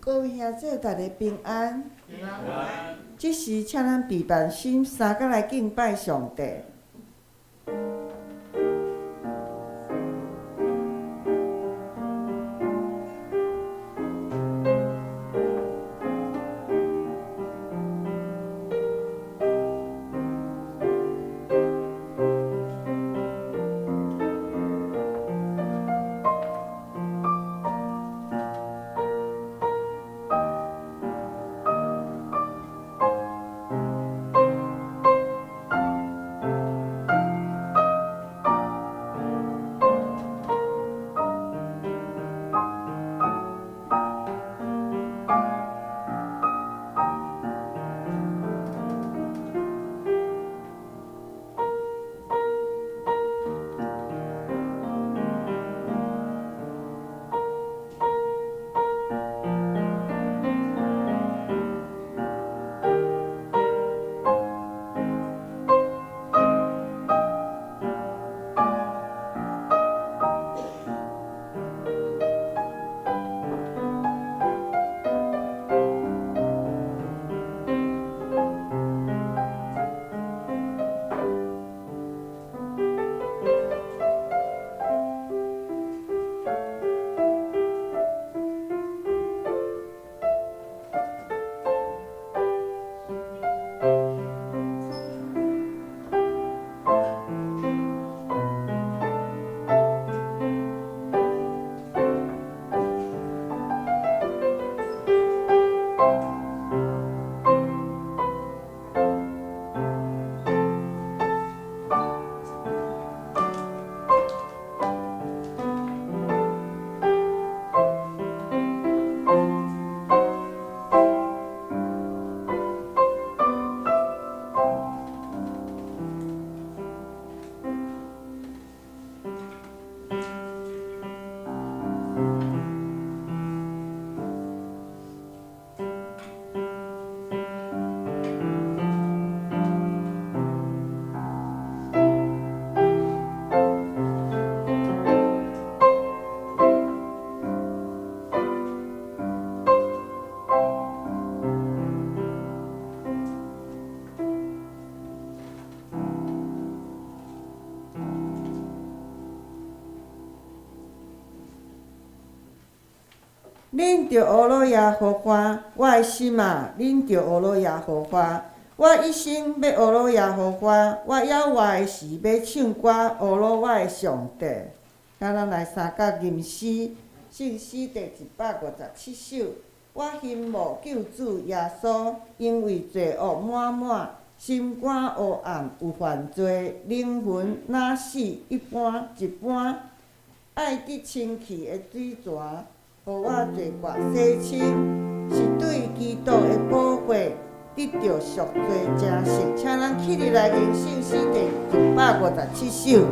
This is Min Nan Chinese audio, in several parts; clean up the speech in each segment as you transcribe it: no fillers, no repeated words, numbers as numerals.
各位兄姊，大家平安。這時，請咱閉目心，三佮來敬拜上帝。恁著呵咾耶和華，我的心啊，恁著呵咾耶和華。我一生欲呵咾耶和華，我猶活的時欲唱歌呵咾我的上帝。咱來三佮吟詩，聖詩第157首。我欣慕救主耶穌，因為罪惡滿滿，心肝烏暗有犯罪，靈魂若死一般一般，愛得清氣的水泉，予我罪過洗清，是對基督的寶血得著贖罪證實。請咱起立來吟聖詩第157首。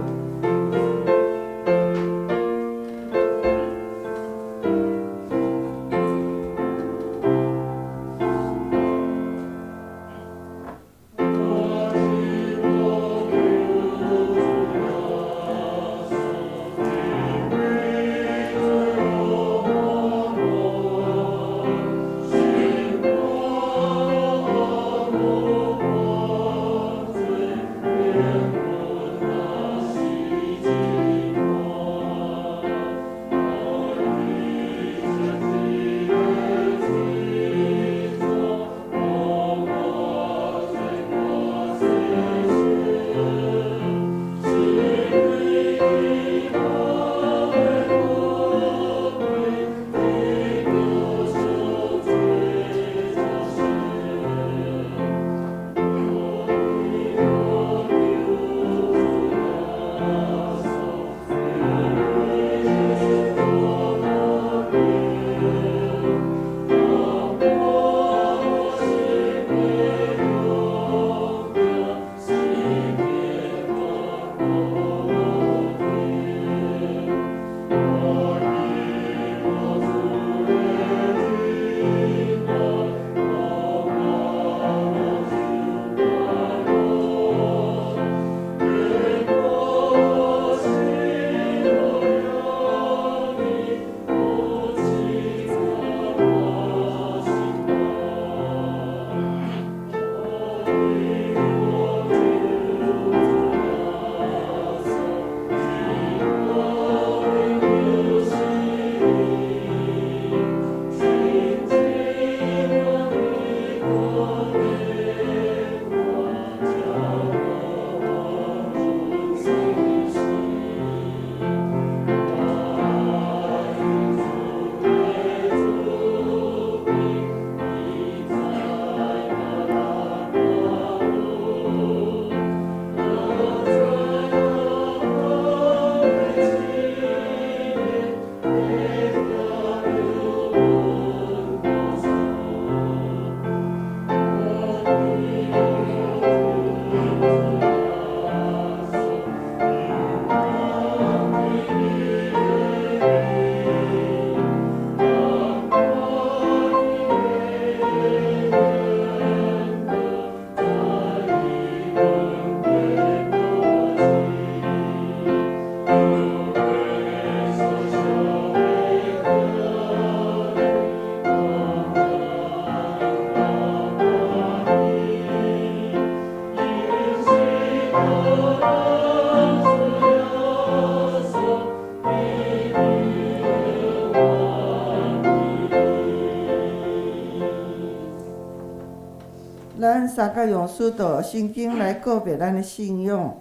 咱三個用使徒信經來告白咱的信仰。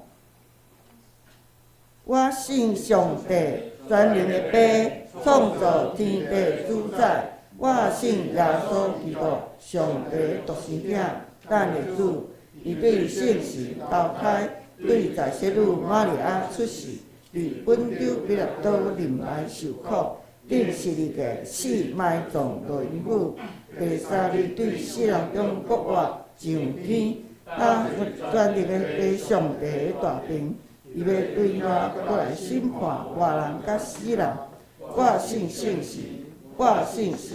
我信上帝，全能的父，創造天地主宰。我信耶穌基督，上帝獨生囝，咱的主。伊對聖神投胎，對在洗女瑪利亞出世，佇本丟彼拉多忍耐受苦，釘十字架死埋葬落陰府，第三日對死人中復活上天，啊，全能的父上帝的大爿，伊欲對外閣來審判活人佮死人。我信聖神，我信聖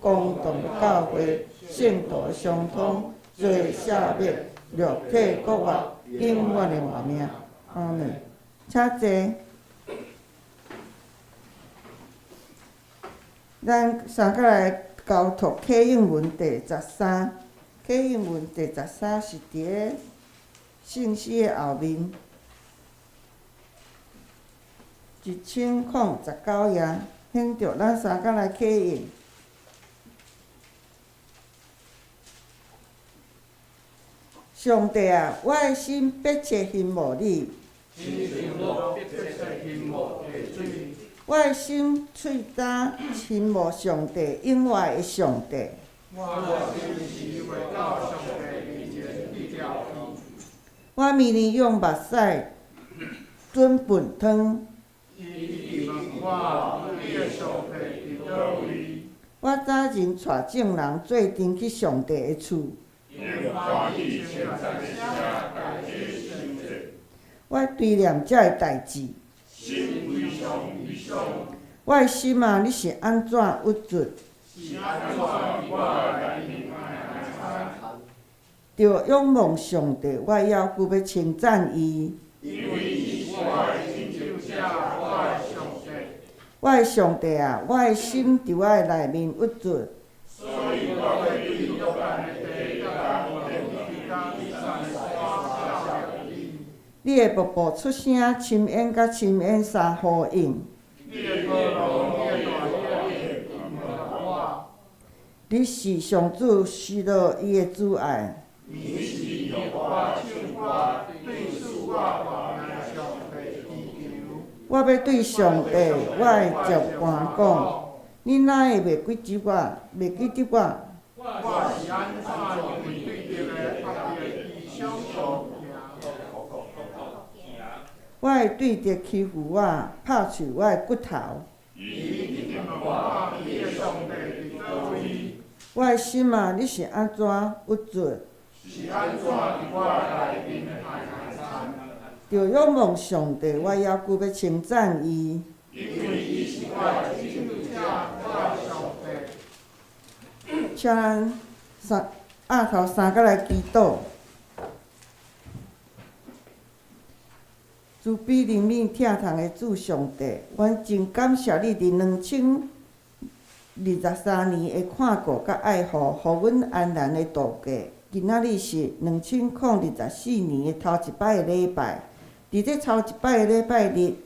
公同教會，聖徒相通，罪赦免，肉體復活，永遠的活命。阿門。請坐。咱三個來交託啟應文第十三，啟應文第十三是佇咧聖詩的後面，1019頁，現著咱三個來啟應。上帝啊，我的心迫切欣慕你。我的心喙焦欣慕上帝，永活的上帝。我明年用目屎準糞湯。我早前帶眾人做陣去上帝的厝。我追念這个代誌。我的心啊，你是按怎鬱卒？著仰望上帝，我猶閣欲稱讚伊。我的上帝啊，我的心佇我的內面鬱卒。你的瀑布出聲，深淵佮深淵相呼應。你是上主施落伊的慈愛。我欲對上帝，我的石磐講，你哪會袂記得我？袂記得我？我的對敵欺負我，拍碎我的骨頭。我的心啊，你是按怎鬱卒？著仰望上帝，我猶閣欲稱讚伊。請咱三額頭三角來祈禱。慈悲憐憫疼痛的主上帝，阮真感謝你佇2023年的看顧佮愛護，予阮安然的度過。今仔日是2024年的頭一擺的禮拜，佇這頭一擺的禮拜日，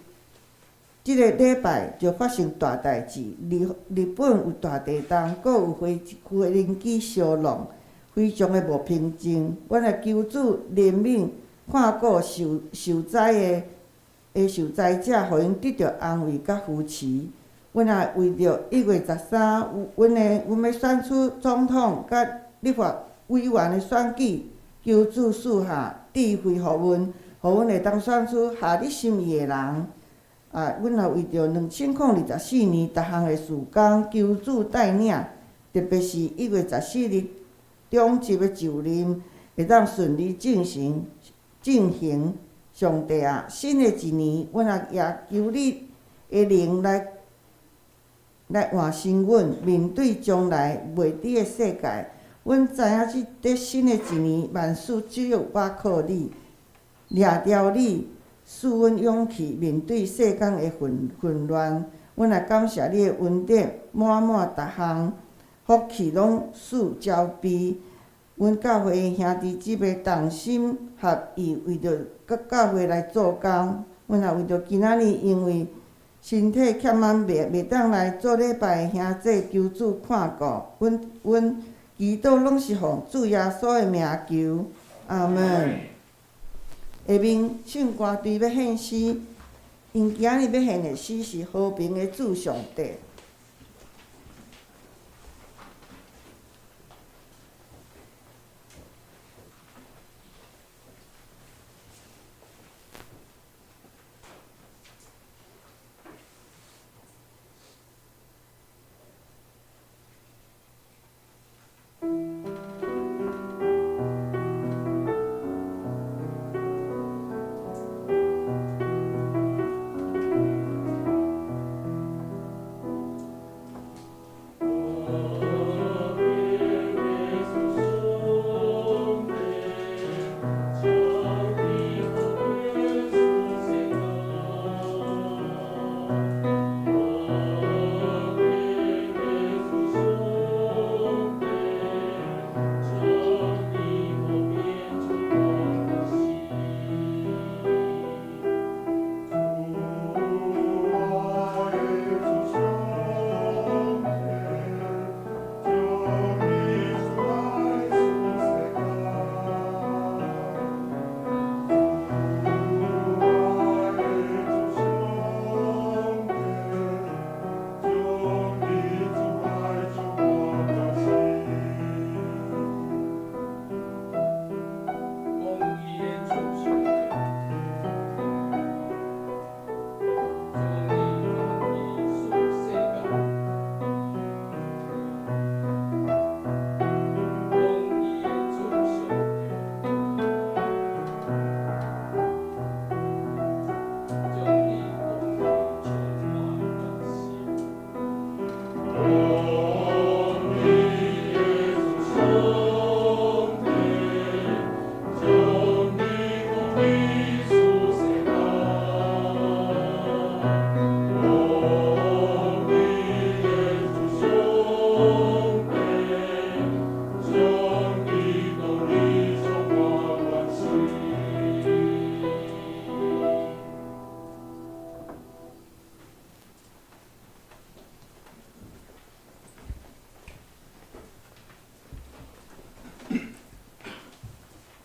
這个禮拜就發生大代誌，日日本有大地震，閣有飛飛輪機燒浪，非常的無平靜。阮來求主憐憫。看顧受受災的的受災者，予𪜶得著安慰佮扶持。阮也為著1月13，阮的阮欲選出總統佮立法委員的選舉，求主賜下智慧予阮，予阮會當選出合你心意的人。啊，阮也為著2024年逐項的事工，求主帶領，特別是1月14日長執的就任，會當順利進行。進行，上帝啊，新的一年，阮也也求你的靈來來換新阮，面對將來未知的世界。阮知影這這新的一年，萬事只有倚靠你，掠牢你，賜阮勇氣面對世間的混混亂。阮也感謝你的恩典，滿滿逐項福氣攏賜交備。阮教會的兄弟姊妹同心合意，為著閣教會來做工。阮也為著今仔日因為身體欠安袂袂當來做禮拜的兄弟，求主看顧。阮阮祈禱攏是奉主耶穌的名求，阿門。下面唱歌隊欲獻詩，𪜶今仔日欲獻的詩是和平的主上帝。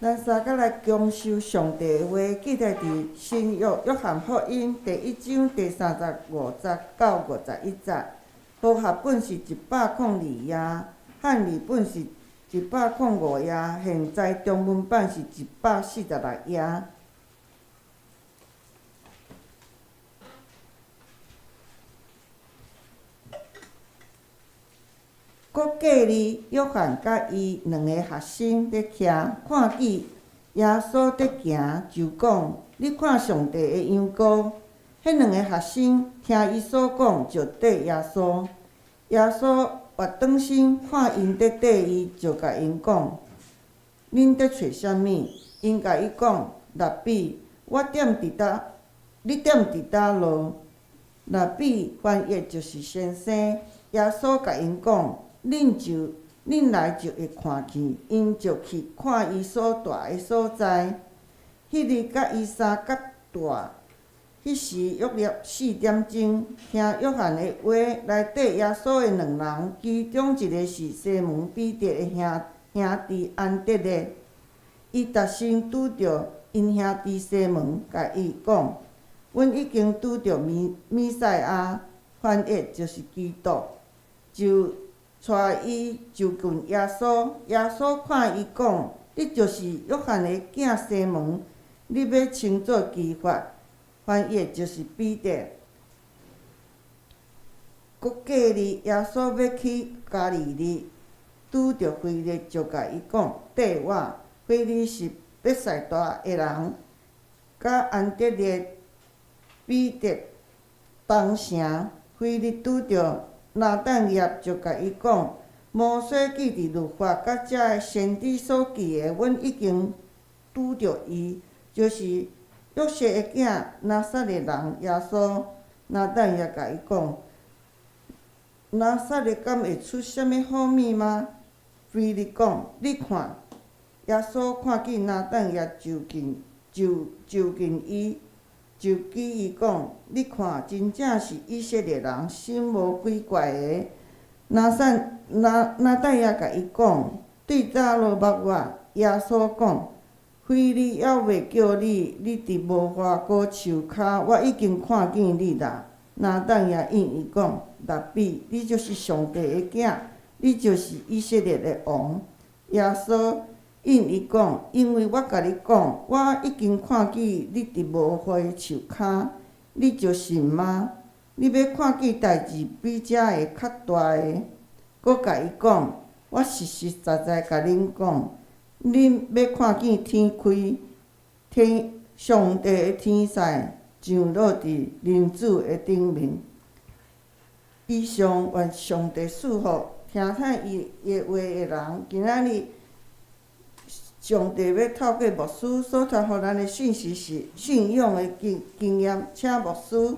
咱三个來恭守上帝的話，記載佇新約約翰福音第一章第三十五節到五十一節。和合本是一百空二頁，漢字本是一百空五頁，現在中文版是一百四十六頁。閣過日，約翰佮伊兩個學生佇徛，看見耶穌佇行，就講：你看上帝的羊羔。彼兩個學生聽伊所講，就綴耶穌。耶穌回轉身看𪜶佇綴伊，就共𪜶講：恁佇揣啥物？𪜶共伊講：辣彼，我踮佇佗？你踮佇佗落？辣彼翻譯就是先生。耶穌共𪜶講：恁就恁來就會看見。𪜶就去看伊所蹛的所在。彼日佮伊相佮蹛。彼時約略四點鐘，聽約翰的話來綴耶穌的兩人，其中一个是西門彼得的兄兄弟安德烈。伊逐先拄著𪜶兄弟西門，共伊講：阮已經拄著彌彌賽亞，翻譯就是基督，就帶伊就近耶穌。耶穌看伊講：你就是約翰的囝西門，你欲稱做基法，翻譯就是彼得。閣過日，耶穌欲去加利利，拄著腓力，就共伊講：綴我。腓力是伯賽大的人，佮安德烈、彼得同城。腓力拄著拿但業，就共伊講：摩西記佇律法佮遮个先知所記的，阮已經拄著伊，就是約瑟的囝拿撒勒人耶穌。拿但業共伊講：拿撒勒敢會出啥物好物嗎？腓力講：你看。耶穌看見拿但業就近就就近伊，就指伊講：你看，真正是以色列人，心無鬼怪的。拿撒拿拿但业共伊講：對早就捌我。耶穌講：腓力猶未叫你，你佇無花果樹跤，我已經看見你啦。拿但業應伊講：辣彼，你就是上帝的囝，你就是以色列的王。耶穌應伊講：因為我共你講，我已經看見你佇無花樹跤，你就信嗎？你欲看見代誌比這个較大的。閣共伊講：我實實在在共恁講，恁欲看見天開，天上帝的天使降落佇人子的頂面。以上願上帝賜福聽聽伊的話的人。今仔日上帝欲透過牧師所傳予咱的信息是信仰的經經驗，請牧師。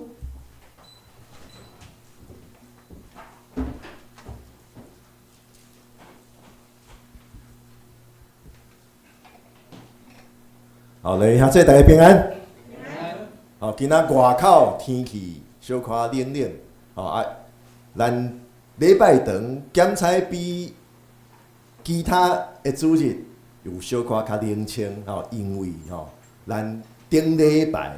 好嘞，兄弟大家平安。好，今仔外口天氣小可冷冷，吼啊，咱禮拜堂檢采比其他的主日有小可較冷清，吼，因為吼，咱頂禮拜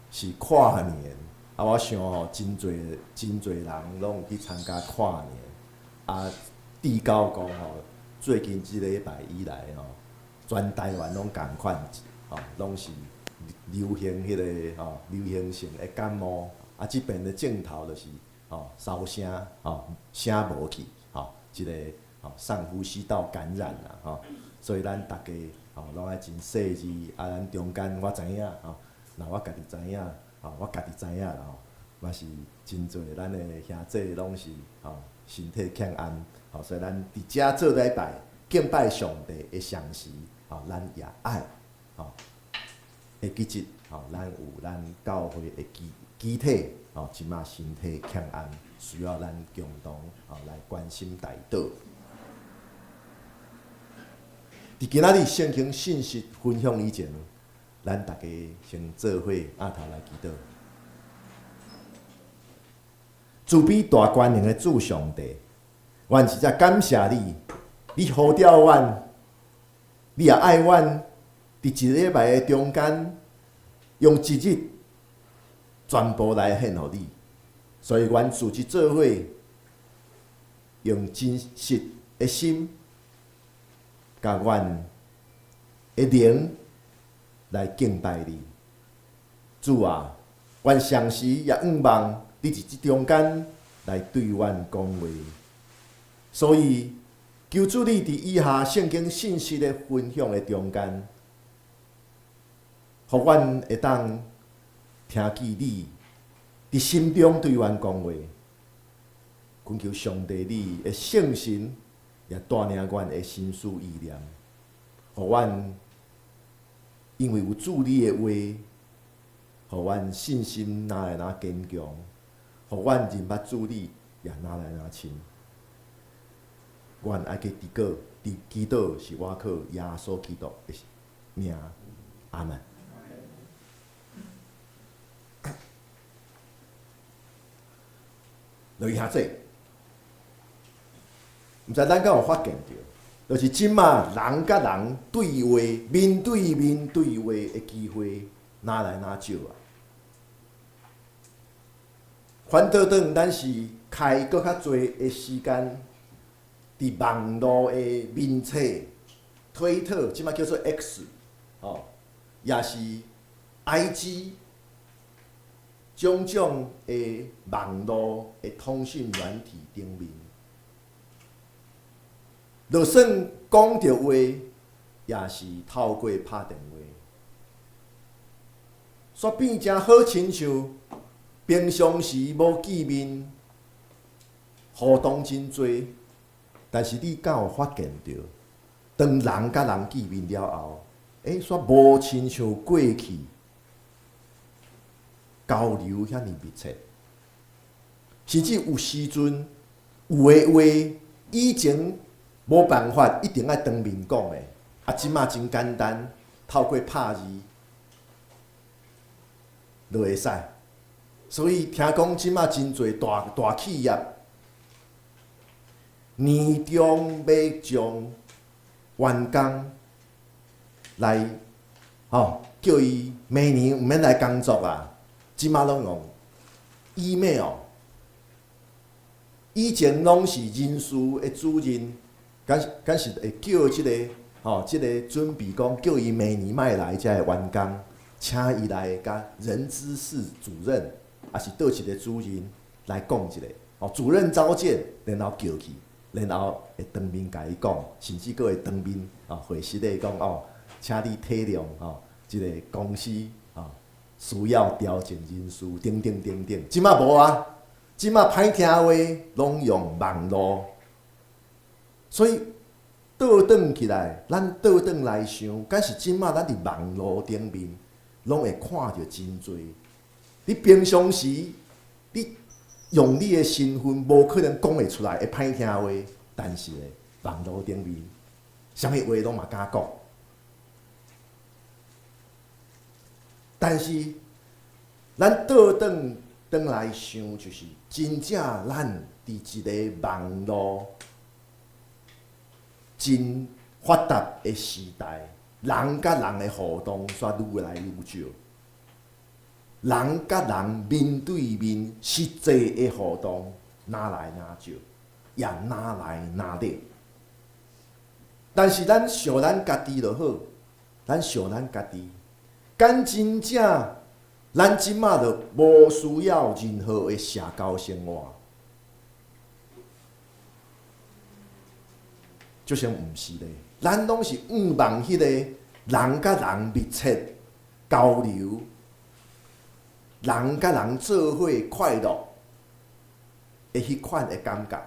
是跨年，啊，我想吼，真濟真濟人攏有去參加跨年，啊，至到講吼，最近這禮拜以來吼，全台灣攏仝款，吼，攏是流行彼个吼，流行性的感冒，啊，這邊的症頭就是吼，燒聲，吼，聲無去，吼，這个吼上呼吸道感染啦，吼，所以咱逐家吼攏愛真細膩，啊，咱中間我知影，吼，若我家己知影，吼，我家己知影啦，吼，嘛是真濟咱的兄弟攏是吼身體欠安，吼，所以咱佇遮做禮拜敬拜上帝的同時，吼，咱也愛吼會記得，吼，咱有咱教會的肢肢體，吼，這馬身體欠安，需要咱共同吼來關心代禱。佇今仔日聖經信息分享以前，咱逐家先做伙徛頭來祈禱。慈悲大權能的主上帝，阮實在感謝你，你呼召阮，你也愛阮，佇一禮拜的中間，用一日全部來獻予你，所以阮組織做伙，用真實的心，共阮的靈來敬拜你。主啊，阮相信也向望你佇這中間來對阮講話，所以求主你佇以下聖經信息的分享的中間，予阮會當聽見你佇心中對阮講話，懇求上帝你的聖神也帶領阮的心思意念，予阮因為有主你的話，予阮信心愈來愈堅強，予阮認捌主你也愈來愈深。阮愛去祈禱，佇祈禱是倚靠耶穌基督的名，阿門。落去遐濟，毋知咱敢有發現著，就是這馬人佮人對話、面對面對話的機會，愈來愈少啊。反倒轉，咱是開閣較濟的時間，佇網路的面冊、推特，這馬叫做 X，吼，也是 IG，種種的網路的通訊軟體頂面，就算講著話，也是透過拍電話，煞變成好親像平常時無見面，互動真濟，但是你敢有發現著，當人佮人見面了後，欸，煞無親像過去交流遐爾密切，甚至有時陣有的話以前無辦法一定愛當面講的，啊，這馬真簡單，透過拍字就會使。所以聽講這馬真濟大大企業年終欲將員工來，吼，叫伊明年毋免來工作啊！這馬攏用 email。以前攏是人事的主任，敢敢是會叫這个，吼，這个準備講叫伊明年莫來遮的員工，請伊來共人資室主任，抑是佗一个主任來講一下，吼，主任召見，然後叫去，然後會當面共伊講，甚至閣會當面哦會室咧講哦，請你體諒吼，這个公司吼需要調整人事等等等等。這馬無啊，這馬歹聽話攏用網路，所以倒轉起來，咱倒轉來想，敢是這馬咱佇網路頂面攏會看著真濟。你平常時你用你的身份，無可能講會出來會歹聽話，但是咧，網路頂面，啥物話攏嘛敢講。但是，咱倒轉轉來想，就是真正咱佇一个網路真發達的時代，人佮人的互動煞愈來愈少。人佮人面對面實際的互動，愈來愈少，也愈來愈冷。但是咱想咱家己就好，咱想咱家己，敢真正咱這馬就無需要任何的社交生活，就像毋是咧，咱攏是向望彼個人佮人密切交流。人佮人做伙快樂的彼款的感覺，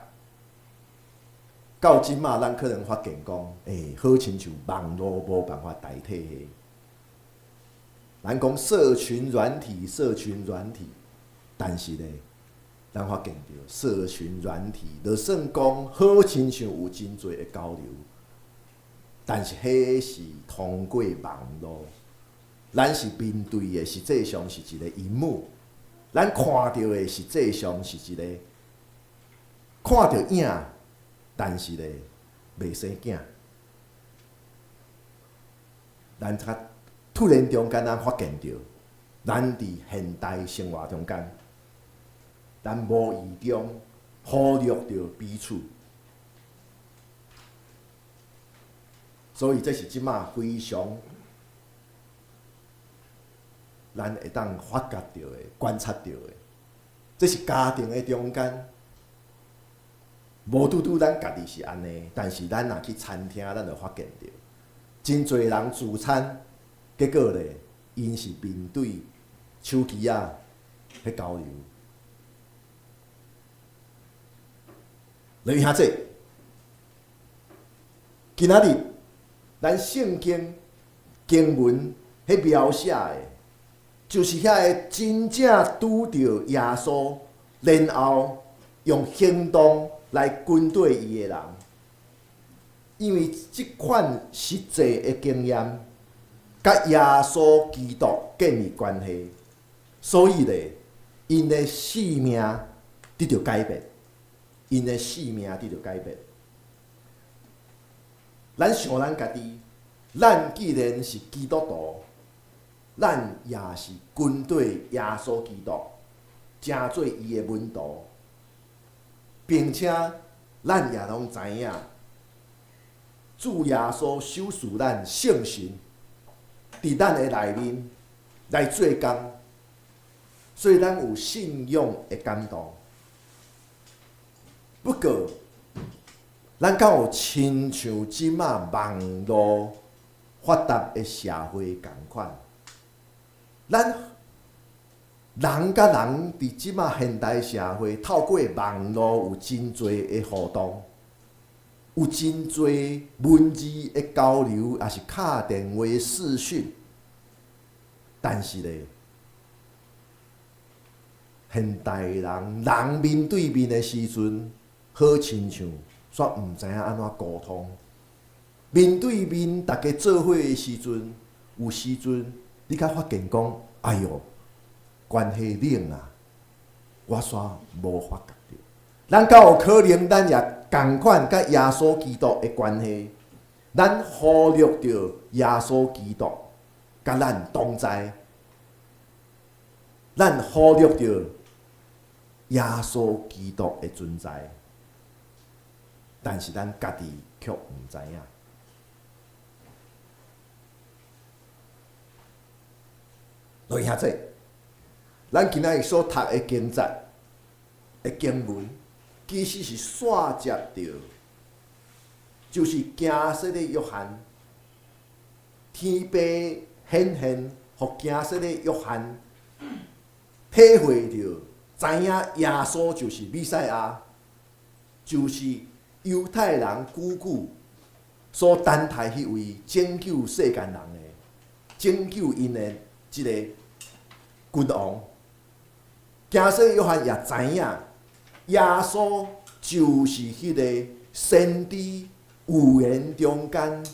到這馬咱可能發現講，欸，好親像網路無辦法代替的。咱講社群軟體，社群軟體，但是咧，咱發現著社群軟體，就算講好親像有真濟的交流，但是彼是通過網路。咱是面對的，實際上是一個螢幕；咱看著的實際上是一個看著影，但是咧袂生囝。咱才突然中間，咱發現著，咱佇現代生活中間，咱無意中忽略著彼此。所以這是這馬非常咱會當發覺著的、觀察著的，這是家庭的中間，無拄拄咱家己是按呢，但是咱若去餐廳，咱就發現著，真濟人聚餐，結果咧，𪜶是面對手機仔彼交流。來兄弟，今仔日咱聖經經文彼描寫的，就是遐个真正拄著耶穌，然後用行動來跟綴伊的人，因為這款實際的經驗，佮耶穌基督建立關係，所以咧，𪜶的性命得著改變，𪜶的性命得著改變。咱想咱家己，咱既然是基督徒，咱也是跟綴耶穌基督，成做伊的門徒，並且咱也攏知影，主耶穌賞賜咱聖神，佇咱的內面來做工，所以咱有信仰的感動。不過，咱敢有親像這馬網路發達的社會仝款？咱人佮人佇這馬現代社會，透過網路有真濟的互動，有真濟文字的交流，抑是敲電話視訊。但是咧，現代人人面對面的時陣，好親像煞毋知影按怎溝通。面對面逐家做伙的時陣，有時陣你才發現講，哎喲，關係冷啊！我煞無發覺著。咱敢有可能，咱也仝款佮耶穌基督的關係，咱忽略著耶穌基督佮咱同在，咱忽略著耶穌基督的存在，但是咱家己卻毋知影。落兄弟，咱今仔日所讀的經節的經文，其實是紲接著，就是驚洗禮約翰，天父顯現，予驚洗禮約翰體會著，知影耶穌就是彌賽亞，就是猶太人久久所等待彼位拯救世間人的、拯救𪜶的這个君王。驚洗禮約翰也知影，耶穌就是彼个先知預言中間，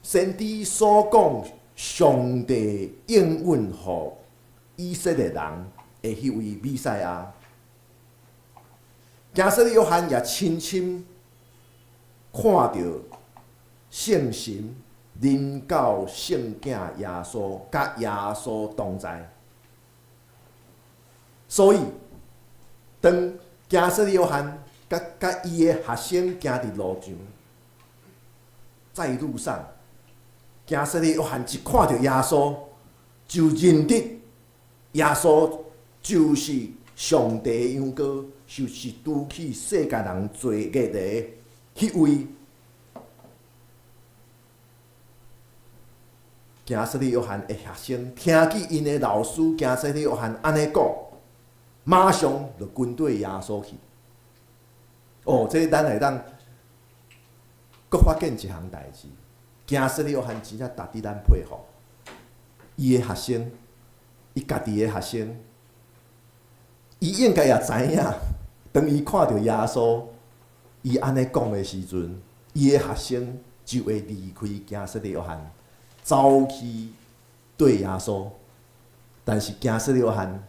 先知所講上帝應允予以色列人的彼位彌賽亞。驚洗禮約翰也親身看著聖神臨到聖囝耶穌，佮耶穌同在。所以，當驚洗禮約翰佮佮伊的學生行佇路上，在路上，驚洗禮約翰一看著耶穌，就認得耶穌就是上帝的羊羔，就是除去世間人罪孽的彼位。驚洗禮約翰的學生聽見𪜶的老師驚洗禮約翰按呢講，馬上就跟綴耶穌去。哦，這咱會當閣發現一項代誌，驚洗禮約翰真正值得咱佩服。伊的學生，伊家己的學生，伊應該也知影，當伊看著耶穌，伊按呢講的時陣，伊的學生就會離開驚洗禮約翰，走去綴耶穌。但是驚洗禮約翰，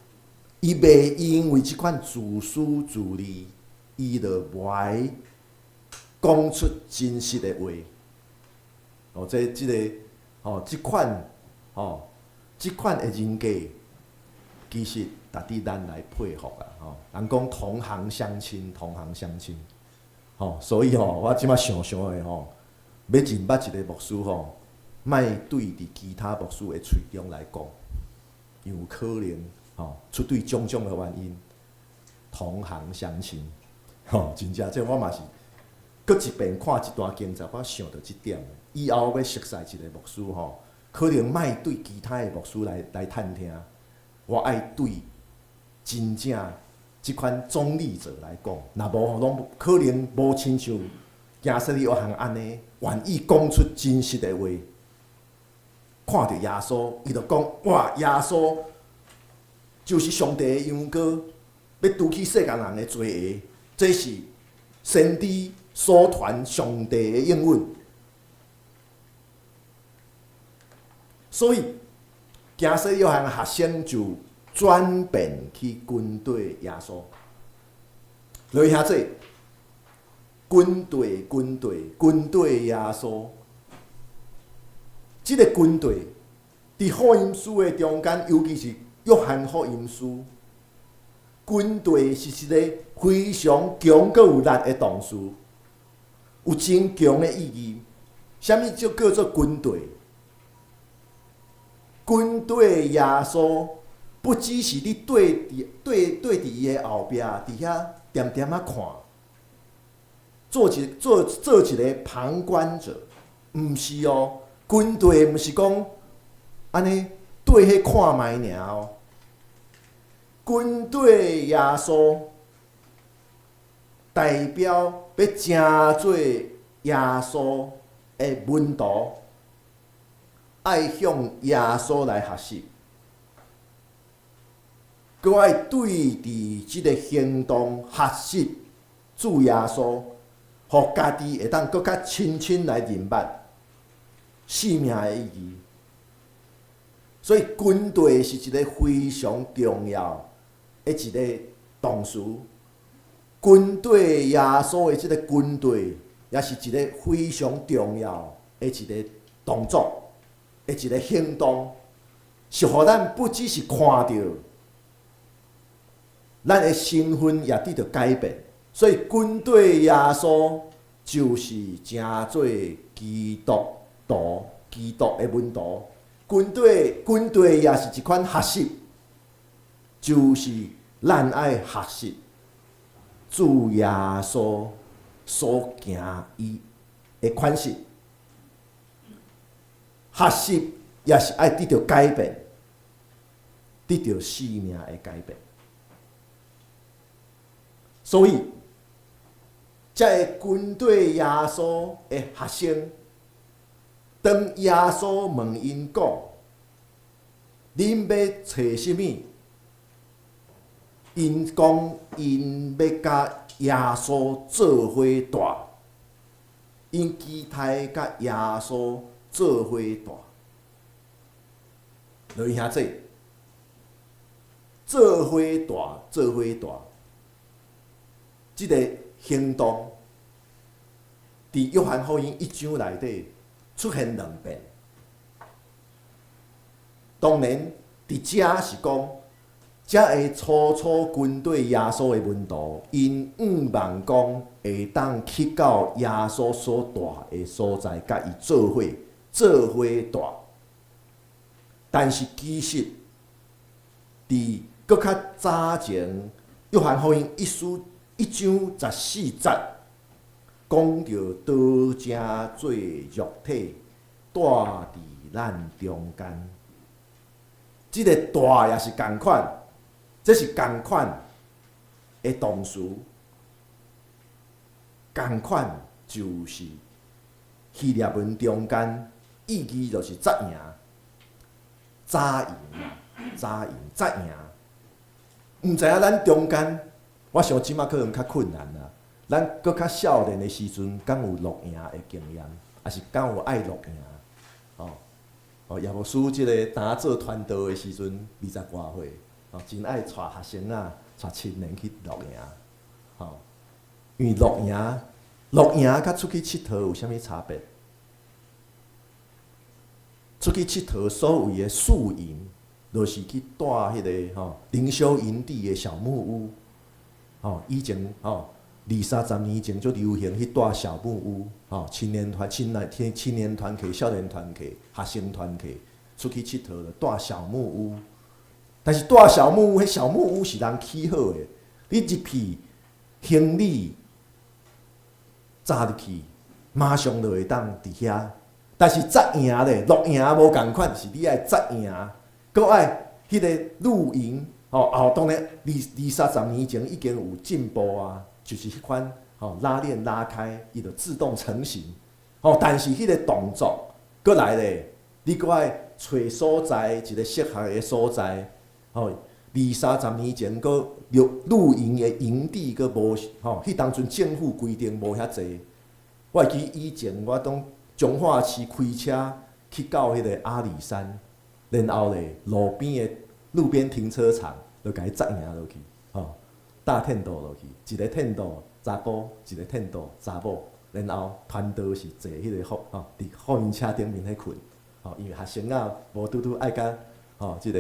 伊袂因為這款自私自利，伊就無愛講出真實的話。哦，這、這个、哦，這款、哦，這款的人格，其實值得咱來佩服啊！吼，人講同行相親，同行相親，吼，所以吼，我這擺想想的吼，欲認捌一个牧師吼，莫對佇其他牧師的喙中來講，有可能吼出對種種的原因，同行相親，吼，真正這我嘛是，閣一遍看這段經節，我想著這點。以後欲熟似一个牧師吼，可能莫對其他的牧師來來探聽，我愛對真正這款中立者來講，若無吼，攏可能無親像驚洗禮約翰按呢，願意講出真實的話。看著耶穌，伊就講：哇，耶穌就是上帝的羊羔，欲除去世間人的罪孽，這是先知所傳上帝的應允。所以，驚洗禮約翰的學生就轉變去跟綴耶穌。落去遐濟，跟綴、跟綴、跟綴耶穌。這个跟綴，佇福音書的中間，尤其是約翰福音書，跟綴是一个非常強閣有力的動詞，有真強的意義。啥物叫叫做跟綴？跟綴耶穌，不只是你綴佇綴綴佇伊的後壁，佇遐恬恬仔看，做一做做一个旁觀者，毋是哦。跟綴毋是講按呢綴彼看覓爾哦。跟綴耶穌，代表欲成做耶穌的門徒，愛向耶穌來學習，閣愛對佇這个行動學習主耶穌，予家己會當閣較深深來認捌生命的意義。所以跟綴是一个非常重要的一个動詞。跟綴耶穌的這个跟綴，也是一个非常重要的一个動作，的一个行動，是予咱不只是看著，咱的身份也得著改變。所以跟綴耶穌就是成做基督徒，基督的門徒。跟綴跟綴也是一款學習，就是咱愛學習主耶穌所行伊的款式，學習也是愛得著改變，得著生命的改變。所以，這个跟綴耶穌的學生，當耶穌問𪜶講：恁欲揣啥物？𪜶講𪜶欲佮耶穌做伙蹛，𪜶期待佮耶穌做伙蹛。落去兄弟，做伙蹛，做伙蹛，這个行動，佇約翰福音一章內底出現兩遍。當然，佇遮是講，遮个初初跟綴耶穌的門徒，𪜶向望講會當去到耶穌所蹛的所在，佮伊做伙做伙蹛。但是其實，佇閣較早前，約翰福音一書一章14節，講著道成做肉體，蹛佇咱中間。這个蹛也是仝款，這是仝款的動詞，仝款就是希臘文中間意義就是紮營、紮營、紮營、紮營。毋知影咱中間，我想這馬可能較困難啦。咱閣較少年的時陣，敢有露營的經驗，抑是敢有愛露營？哦，哦，葉牧師這个當做傳道的時陣，二十外歲，哦，真愛帶學生仔、帶青年去露營，吼，因為露營、露營佮出去𨑨迌有啥物差別？出去𨑨迌所謂的宿營，就是去蹛彼个吼靈修營地的小木屋，吼，以前吼二三十年前足流行去蹛小木屋，吼，青年團、青年、青年團契、少年團契、學生團契出去𨑨迌就蹛小木屋。但是蹛小木屋，彼小木屋是人起好的，你入去行李紮入去，馬上就會當佇遐。但是紮營咧，露營無仝款，是你愛紮營，閣愛彼个露營，吼，後當然二二三十年前已經有進步啊，就是彼款吼拉鏈拉開，伊就自動成型，吼，但是彼个動作閣來咧，你閣愛揣所在，一個適合的所在，吼，二三十年前閣露露營的營地閣無，吼，彼當陣政府規定無遐濟。我會記以前我當彰化市開車去到彼个阿里山，然後咧路邊的路邊停車場就共伊紮營落去，吼，搭テント落去，一个テント查埔，一个テント查某，然後傳道是坐彼个福吼，佇福音車頂面彼睏，吼，因為學生仔無拄拄愛佮吼這个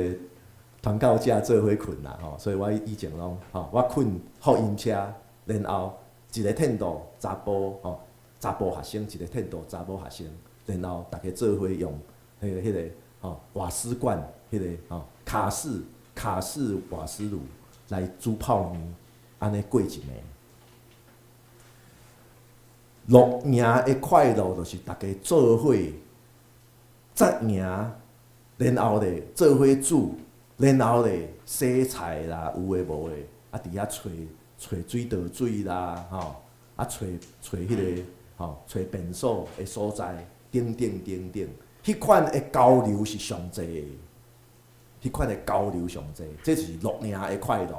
傳教者做伙睏啦，吼，所以我以前攏吼，我睏福音車，然後一个テント查埔吼。查埔學生一个テント查某學生，然後逐家做伙用彼个吼瓦斯罐，彼个吼卡式卡式瓦斯爐來煮泡麵，按呢過一暝。露營的快樂就是逐家做伙紮營，然後咧做伙煮，然後咧洗菜啦，有的無的，啊佇遐揣揣水道水啦，吼，啊揣揣彼个。吼，揣便所的所在，等等等等，彼款的交流是上濟的，彼款的交流上濟，這是露營的快樂。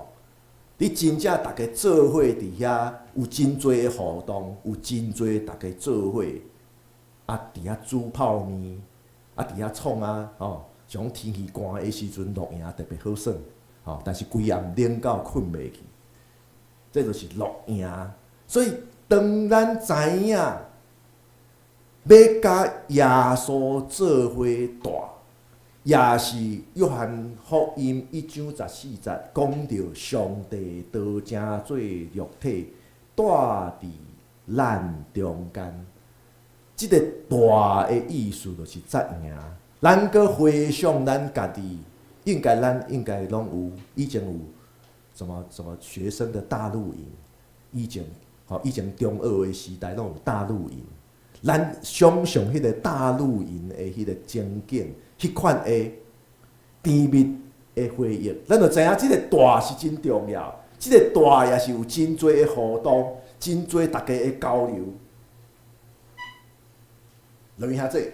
你真正逐家做伙佇遐，有真濟的互動，有真濟逐家做伙，啊，佇遐煮泡麵，啊，佇遐創啊，吼，像天氣寒的時陣露營特別好耍，吼，但是規暗冷到睏袂去。這就是露營。所以當咱知影欲佮耶穌做伙蹛，也是約翰福音1章14節講著上帝道成做肉體，蹛佇咱中間。這个蹛的意思就是紮營。咱閣回想咱家己，咱應該攏有以前有什麼什麼學生的大露營，以前吼以前中學的時代攏有大露營。咱想像彼个大露營的彼个情景，彼款的甜蜜的回憶，咱就知影這个蹛是真重要。這个蹛也是有真濟的互動，真濟大家的交流。落去遐濟，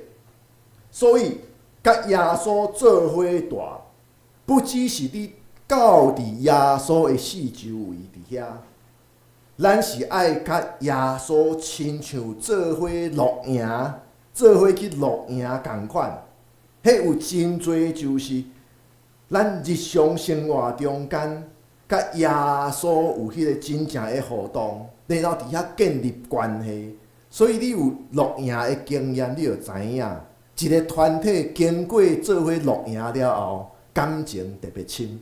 所以佮耶穌做伙蹛，不只是你到佇耶穌的四周圍佇遐，咱是愛佮耶穌親像做伙露營，做伙去露營仝款。彼有真濟就是咱日常生活中間，佮耶穌有彼个真正的互動，然後佇遐建立關係。所以你有露營的經驗，你就知影，一个團體經過做伙露營了後，感情特別深。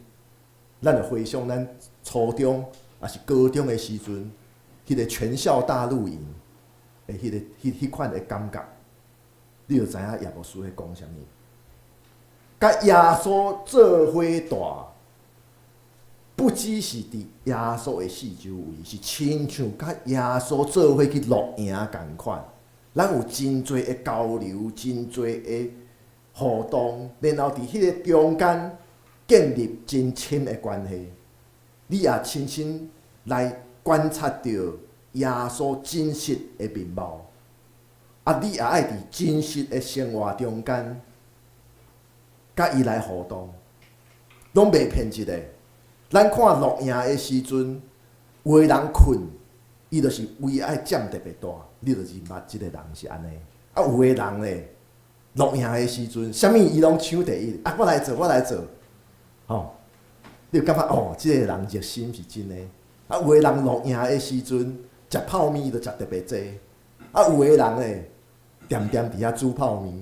咱就回想咱初中抑是高中的時陣，彼个全校大露營的彼个彼彼款的感覺，你就知影葉牧師咧講啥物。佮耶穌做伙蹛，不只是佇耶穌的四周圍，是親像佮耶穌做伙去露營仝款。咱有真濟的交流，真濟的互動，然後佇彼个中間建立真親的關係。你也親身來觀察著耶穌真實的面貌。啊，你也愛佇真實的生活中間，佮伊來互動，攏袂騙一个。咱看露營的時陣，有的人睏，伊就是圍愛佔特別大，你就認捌這个人是按呢。啊，有的人咧，露營的時陣，啥物伊攏搶第一，啊，我來做，我來做，吼，你就感覺哦，這个人熱心是真的。啊，有的人露營的時陣，食泡麵就食特別濟。啊，有的人咧，恬恬佇遐煮泡麵，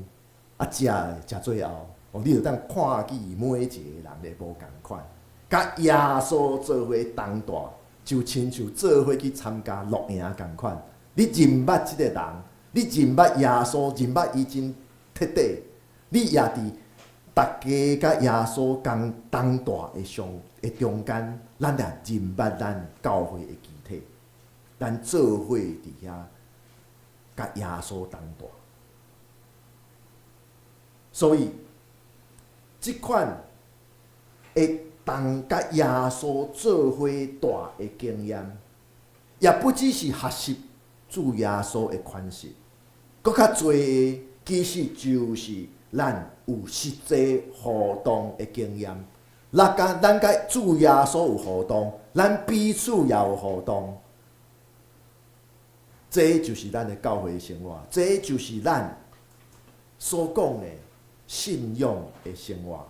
啊，食的食最後，哦，你就當看見每一个人的無仝款，佮耶穌做伙同蹛，就親像做伙去參加露營仝款。你認捌這個人，你認捌耶穌，認捌伊真徹底，你也佇大家佮耶穌共同蹛的上的中間，咱也認捌咱教會的肢體，咱做伙佇遐佮耶穌同蹛。所以，這款會當佮耶穌做伙蹛的經驗，也不只是學習主耶穌的款式，閣較濟的其實就是咱有實際互動的經驗。咱佮主耶穌有互動，咱彼此也有互動。這就是咱的教會生活，這就是咱所講的信仰的生活。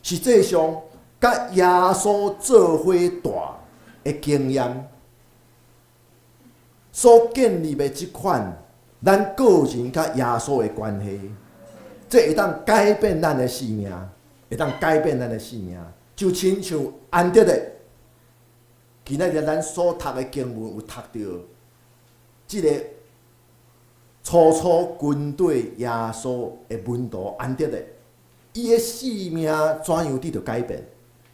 實際上，佮耶穌做伙蹛的經驗，所建立的這款咱個人佮耶穌的關係，這會當改變咱的生命，會當改變咱的生命，就親像安德烈，今仔日咱所讀的經文有讀著，這个初初跟隨耶穌的門徒安德烈，伊的生命怎樣得著改變？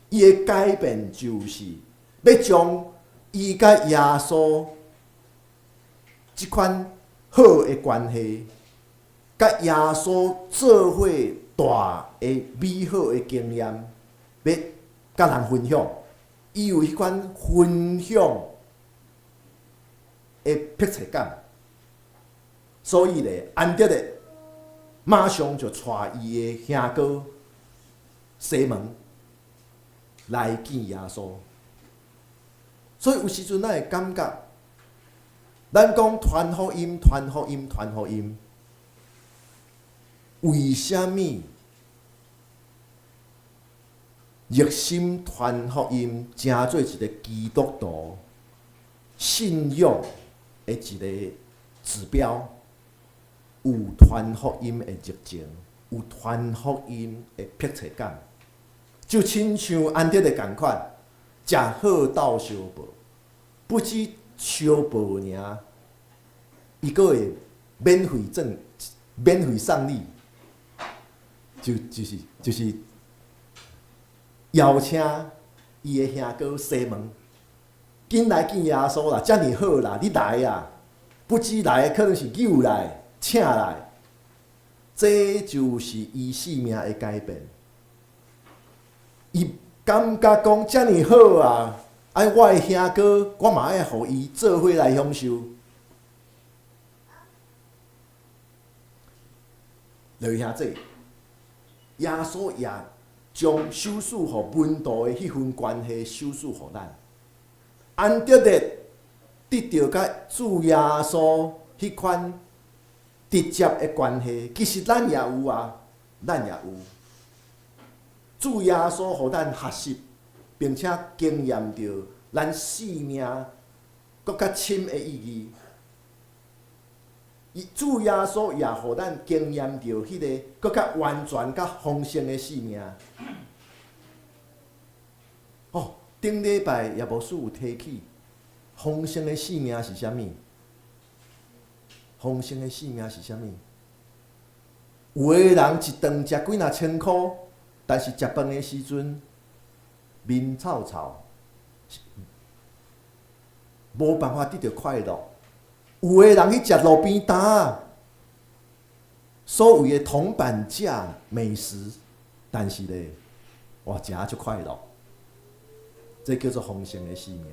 伊的改變就是欲將伊佮耶穌這款好的關係，佮耶穌做伙蹛的美好的經驗，欲佮人分享。伊有彼款分享的迫切感，所以咧，安德烈馬上就帶伊的兄哥西門來見耶穌。所以有時陣咱會感覺，咱講傳福音、傳福音、傳福音，為啥物熱心傳福音，成做一個基督徒信仰的一個指標。有傳福音的熱情，有傳福音的迫切感，就親像安德烈仝款，食好鬥相報，不止相報爾，伊閣會免費贈、免費送禮，就是邀請伊的兄哥西門，緊來見耶穌啦，遮爾好啦，你來啊！不止來，可能是誘來。請來，這就是伊生命的改變。伊感覺講遮爾好啊！哎，我的兄哥，我嘛愛予伊做伙來享受。來兄弟，耶穌也將賞賜予門徒的彼份關係賞賜予咱。安德烈得著佮主耶穌彼款直接的關係，其實咱也有啊，咱也有。主耶穌予咱學習，並且經驗著咱生命閣較深的意義。伊主耶穌也予咱經驗著彼個閣較完全、較豐盛的生命。哦，頂禮拜葉牧師有提起豐盛的生命是啥物？豐盛的生命是啥物？有的人一頓食幾若千箍，但是食飯的時陣面臭臭，無辦法得著快樂。有的人去食路邊攤，所謂的銅板價美食，但是咧，哇，食足快樂。這叫做豐盛的生命。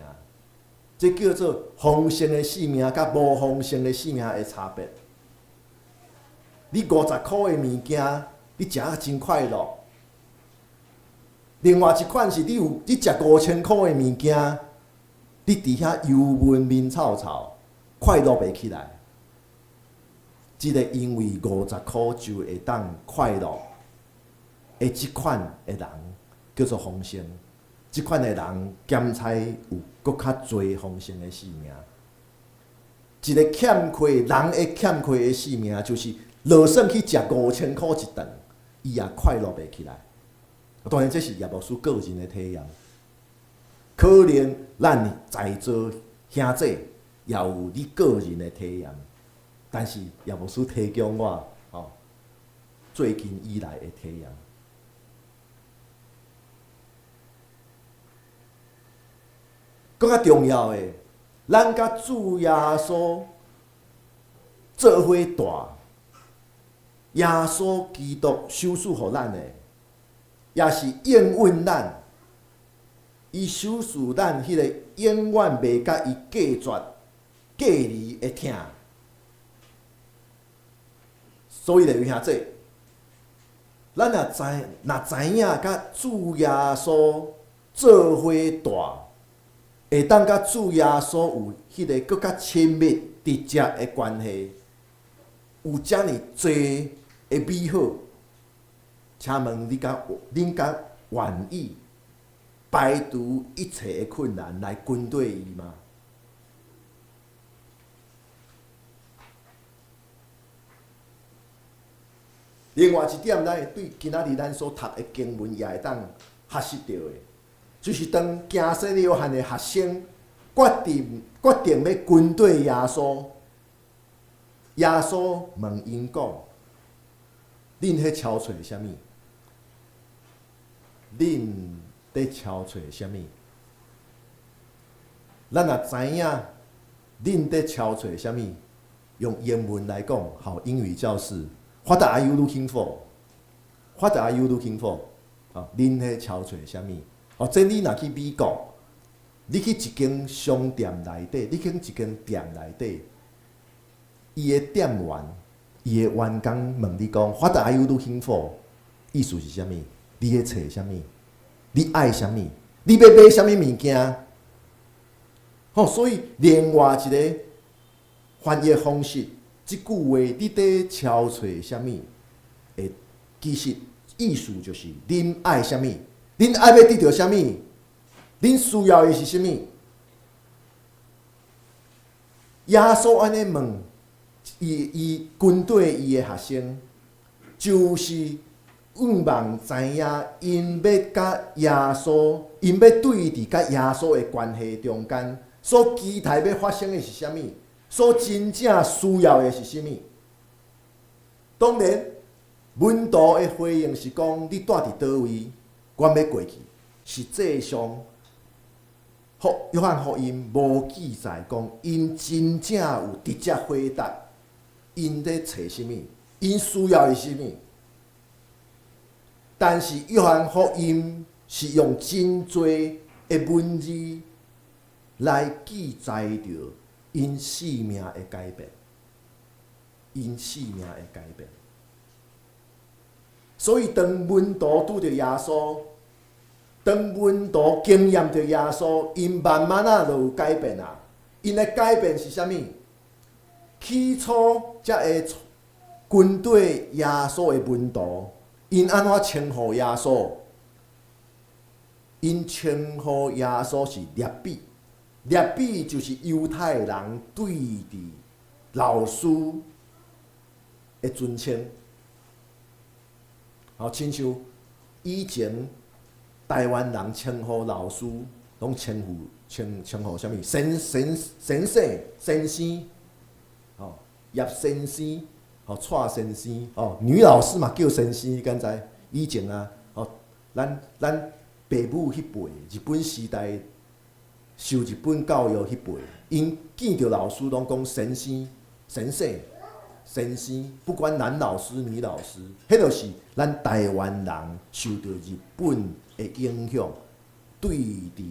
這叫做豐盛的生命，佮無豐盛的生命的差別。你50箍的物件，你食啊真快樂。另外一款是你有你食5000箍的物件，你佇遐憂悶面臭臭，快樂袂起來。這個因為50箍就會當快樂的這款的人，叫做豐盛。這款的人，兼差有閣較濟豐盛的生命。一個欠缺人會欠缺的生命，就是就算去食5000箍一頓，伊也快樂袂起來。當然，這是葉牧師個人的體驗。可能咱在座兄弟也有你個人的體驗，但是葉牧師提供我吼最近以來的體驗。閣較重要的，咱佮主耶穌做伙蹛，耶穌基督賞賜予咱的，也是應允咱。伊賞賜咱彼個永遠袂佮伊隔絕、隔離的疼。所以咧，兄弟，咱若知若知影佮主耶穌做伙蹛，會當佮主耶穌有彼個閣較親密、直接的關係，有遮爾濟的美好。請問你敢恁敢願意排除一切的困難來跟綴伊嗎？另外一點，咱會對今仔日咱所讀的經文也會當學習著的，就是當行洗約翰的學生決定欲跟綴耶穌，耶穌問𪜶講：恁彼敲揣啥物？恁佇敲揣啥物？咱若知影恁佇敲揣啥物，用英文來講，好，英語教室，What are you looking for? What are you looking for? 哦，恁彼敲揣啥物？哦，這你若去美國，你去一間商店內底，你去一間店內底，伊的店員、伊的員工問你講，What are you looking for？意思是啥物？你咧揣啥物？你愛啥物？你欲買啥物物件？吼，所以另外一個翻譯方式，這句話你佇敲揣啥物？會其實意思就是恁愛啥物？恁愛欲得著啥物？恁需要的是啥物？耶穌按呢問，伊伊跟綴伊的學生，就是向望知影，𪜶欲佮耶穌，𪜶欲對佇佮耶穌的關係中間，所期待欲發生的是啥物？所真正需要的是啥物？當然，門徒的回應是講：你蹛佇佗位，阮欲過去。實際上，約翰福音無記載講，𪜶真正有直接回答，𪜶咧揣啥物，𪜶需要的是啥物。但是約翰福音是用真濟的文字來記載著𪜶生命的改變，𪜶生命的改變。所以當門徒拄著耶穌，當門徒經驗著耶穌，𪜶慢慢仔就有改變啊。𪜶的改變是啥物？起初才會跟綴耶穌的門徒，𪜶按怎稱呼耶穌？𪜶稱呼耶穌是辣彼，辣彼就是猶太人對佇老師的尊稱。好，親像以前台灣人稱呼老師，攏稱呼稱稱呼啥物？先先先生、先生，吼，葉先生，吼，蔡先生，哦，女老師嘛叫先生，你敢知？以前啊，吼，咱咱爸母彼輩，日本時代受日本教育彼輩，𪜶見著老師攏講先生、先生。先生，不管男老師、女老師，彼就是咱台灣人受著日本的影響，對佇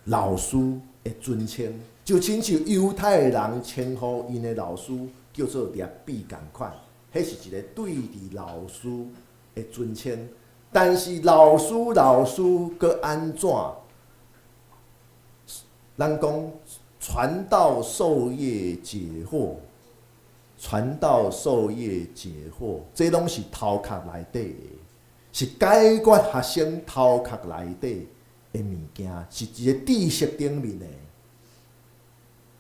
老師的尊稱，就親像猶太人稱呼𪜶的老師叫做辣彼仝款，彼是一个對佇老師的尊稱。但是老師老師閣按怎？咱講傳道授業解惑。傳道授業解惑，這攏是頭殼內底的，是解決學生頭殼內底的物件，是一个知識頂面的。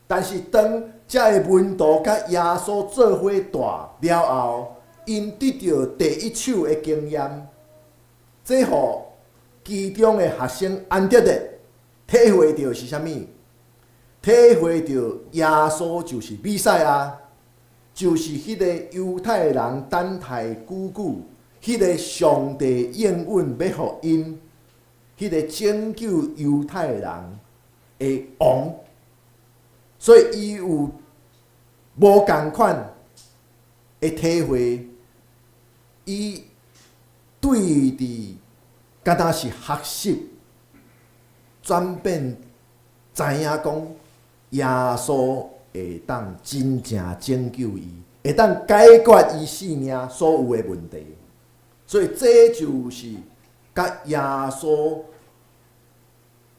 但是當這个門徒佮耶穌做伙蹛了後，𪜶得著第一手的經驗，這予其中的學生安德烈體會著是啥物？體會著耶穌就是彌賽亞。就是彼个猶太人等待久久，彼个上帝應允欲予𪜶，彼个拯救猶太人的王，所以伊有無仝款的體會，伊對佇敢若是學習轉變，知影講耶穌會當真正拯救伊，會當解決伊生命所有的問題，所以這就是佮耶穌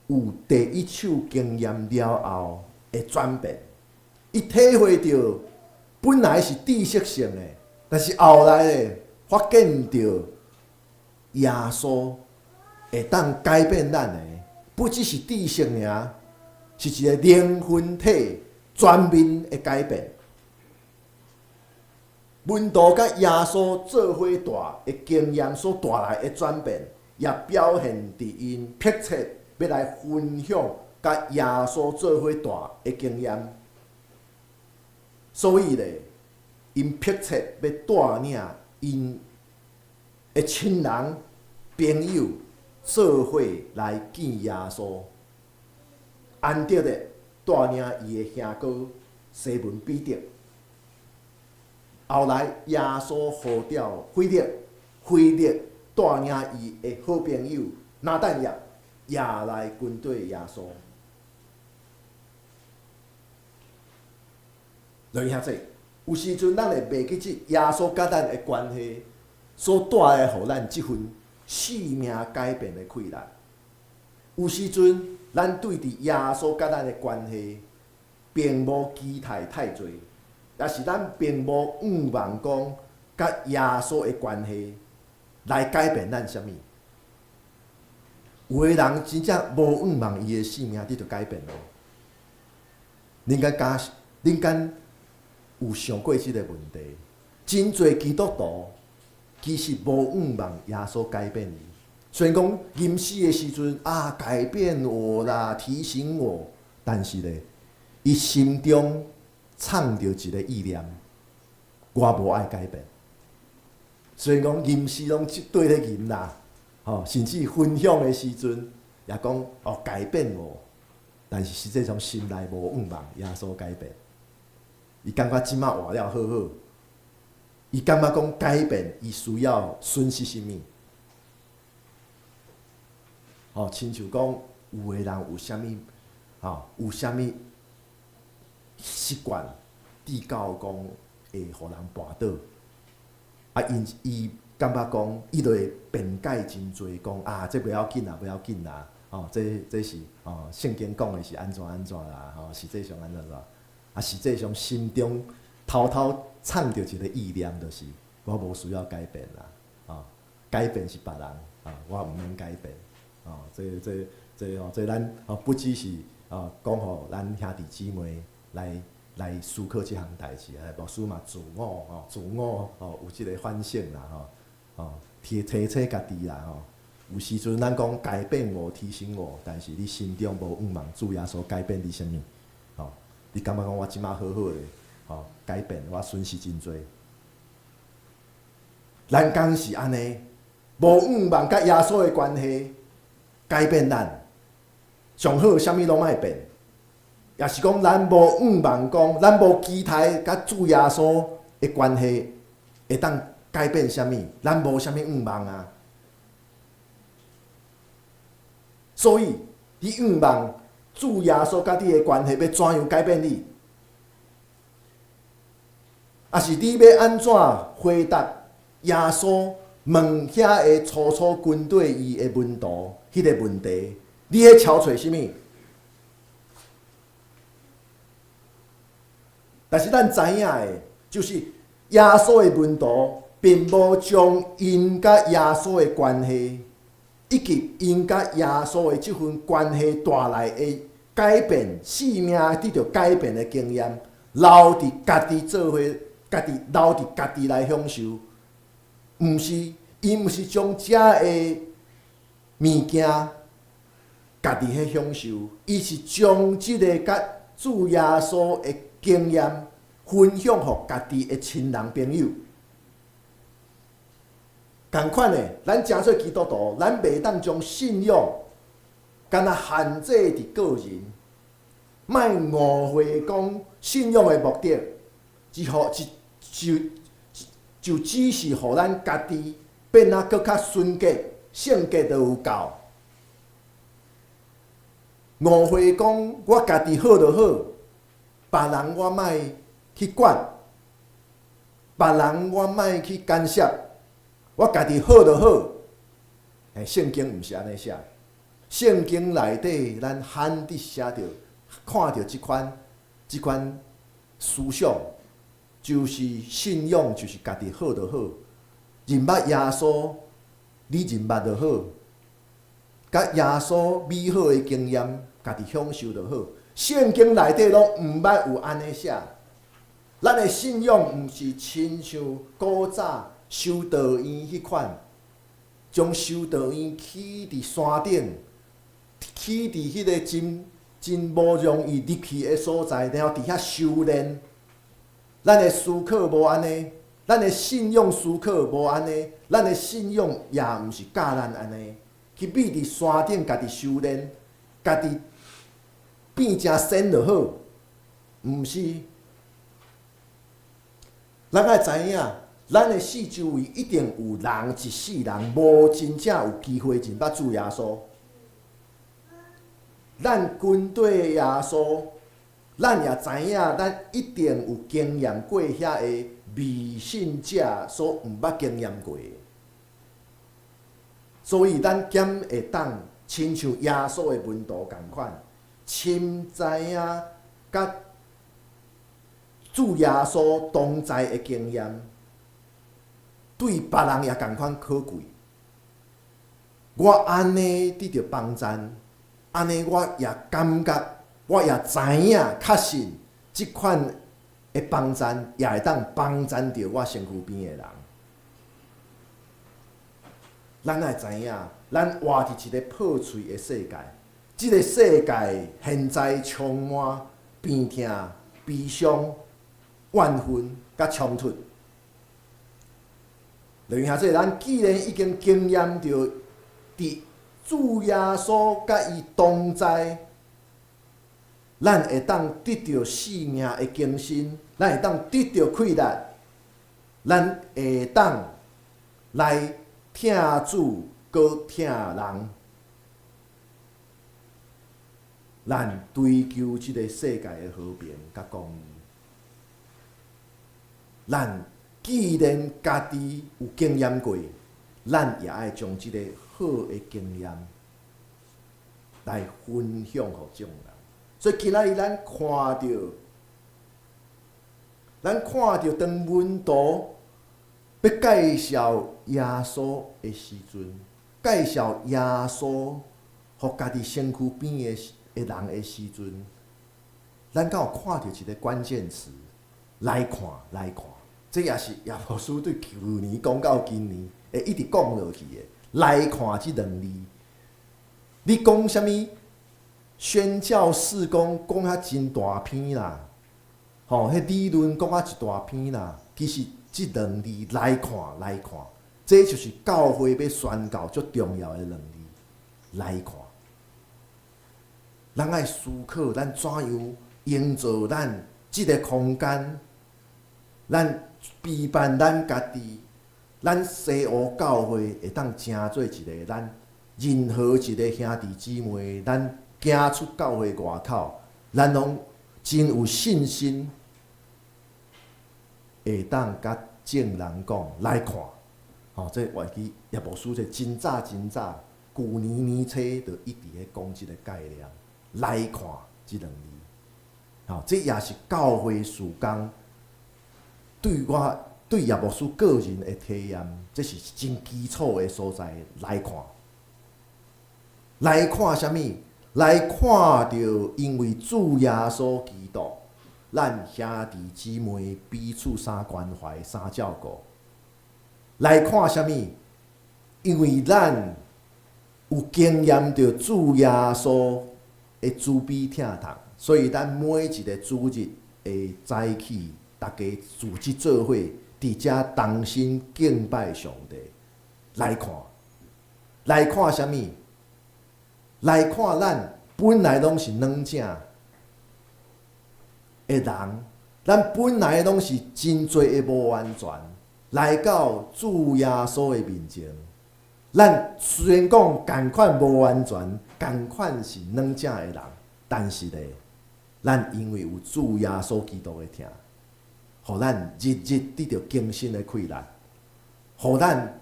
有第一手經驗了後的轉變。伊體會著本來是知識性的，但是後來咧發現著耶穌會當改變咱的，不只是知識爾，是一个靈魂體全面的改變。門徒佮耶穌做伙蹛的經驗所帶來的轉變，也表現佇𪜶迫切欲來分享佮耶穌做伙蹛的經驗。所以咧，𪜶迫切欲帶領𪜶的親人、朋友做伙來見耶穌。安德烈帶領伊的兄哥西門彼得，後來耶穌呼召腓力，腓力帶領伊的好朋友拿但業也來跟綴耶穌。來兄弟，有時陣咱會袂記得耶穌佮咱的關係所帶來予咱這份生命改變的氣力。有時陣，咱對佇耶穌佮咱的關係，並無期待太濟，也是咱並無向望講佮耶穌的關係來改變咱啥物。有的人真正無向望伊的性命得著改變咯。恁敢敢，恁敢有想過這個問題？真濟基督徒其實無向望耶穌改變伊。雖然講臨死的時陣啊，改變我啦，提醒我，但是咧，伊心中藏著一個意念，我無愛改變。雖然講吟詩攏對咧吟啦，吼，甚至分享的時陣也講哦改變我，但是實際上心內無向望耶穌改變。伊感覺這馬活了好好，伊感覺講改變，伊需要損失啥物？吼，親像講有的人有啥物，吼，有啥物習慣，至到講會予人跋倒。啊，𪜶伊感覺講，伊就會辯解真濟，講啊，這袂要緊啦，袂要緊啦，吼，這是吼聖經講的是按怎按怎啦，吼，實際上按怎按怎，啊，實際上心中偷偷藏著一個意念，就是我無需要改變啦，吼，改變是別人，啊，我毋免改變，吼，這吼，這咱吼不只是吼講予咱兄弟姊妹來思考這項代誌，啊，牧師嘛自我吼，自我吼有這個反省啦吼，吼提醒家己啦吼。有時陣咱講改變我，提醒我，但是你心中無向望主耶穌改變你啥物？吼，你感覺講我這馬好好的，吼，改變我損失真濟。咱敢是按呢？無向望佮耶穌的關係改變咱，上好啥物攏莫變。也是講，咱無向望講，咱無期待佮主耶穌的關係會當改變啥物，咱無啥物向望啊。所以，你向望主耶穌佮你的關係欲怎樣改變你？抑是你欲按怎回答耶穌問遐个粗粗軍隊伊的門徒彼個問題？你咧撨揣啥物？但是咱知影的，就是耶穌的門徒並無將𪜶佮耶穌的關係，以及𪜶佮耶穌的這份關係帶來的改變、性命得著改變的經驗，留佇家己做伙，家己留佇家己來享受。毋是，𪜶毋是將這个物件家己去享受，伊是將這个佮主耶穌的經驗分享予家己的親人朋友。仝款的，咱成做基督徒，咱袂當將信仰干焦限制佇個人，莫誤會講信仰的目的，只予只就就只是予咱家己變啊閣較純潔、聖潔就有夠。誤會講我家己好就好。別人我莫去管，別人我莫去干涉，我家己好就好。欸，聖經毋是按呢寫，聖經內底咱罕得寫著、看著這款思想，就是信仰，就是家己好就好。認捌耶穌，你認捌就好，佮耶穌美好的經驗，家己享受就好。聖經內底攏毋捌有按呢寫，咱的信仰毋是親像古早修道院彼款，將修道院起佇山頂，起佇彼個真真無容易入去的所在，然後佇遐修煉。咱的思考無按呢，咱的信仰思考無按呢，咱的信仰也毋是教咱按呢，去覕佇山頂家己修煉，家己變成仙就好，毋是。咱愛知影，咱的四周圍一定有人一世人無真正有機會認捌主耶穌。咱跟綴耶穌，咱也知影，咱一定有經驗過遐个未信者所毋捌經驗過的。所以咱敢會當親像耶穌的門徒仝款，深知影佮主耶穌同在的經驗，對別人也仝款可貴。我按呢得著幫贊，按呢我也感覺，我也知影，確信這款的幫贊也會當幫贊著我身軀邊的人。咱愛知影，咱活佇一个破碎的世界，這个世界現在充滿病痛、悲傷、怨恨佮衝突。例如兄弟，咱既然已經經驗著佇主耶穌佮伊同在，咱會當得著生命的更新，咱會當得著氣力，咱會當來疼主，閣疼人，咱追求這个世界的和平佮公義。咱既然家己有經驗過，咱也愛將這個好的經驗來分享予眾人。所以今仔日咱看著當門徒欲介紹耶穌的時陣，介紹耶穌予家己身軀邊的人的時陣，咱敢有看著一个關鍵詞？來看，來看，這也是葉牧師對舊年講到今年，會一直講落去的。來看這兩字，你講啥物？宣教事工講遐真大篇啦，吼，彼理論講啊一大篇啦。其實這兩字來看，來看，這就是教會欲宣教足重要的兩字。來看，咱愛思考，咱怎樣營造咱這个空間，咱陪伴咱家己，咱西湖教會會當成做一个咱任何一个兄弟姊妹，咱行出教會外口，咱攏真有信心，會當共眾人講來看，吼，這會記葉牧師這真早真早，舊年年初就一直咧講這個概念，來看這兩字，吼，這也是教會事工對我對葉牧師個人的體驗，這是真基礎的所在。來看，來看啥物？來看著，因為主耶穌基督，咱兄弟姊妹彼此相關懷、相照顧。來看啥物？因為咱有經驗著主耶穌的慈悲疼痛，所以咱每一个主日的早起，大家組織做伙，佇遮同心敬拜上帝。來看，來看啥物？來看咱本來攏是軟正的人，咱本來攏是真濟的無完全，來到主耶穌的面前，咱雖然講仝款無完全，仝款是軟正的人，但是咧，咱因為有主耶穌基督的疼，予咱日日得著更新的氣力，予咱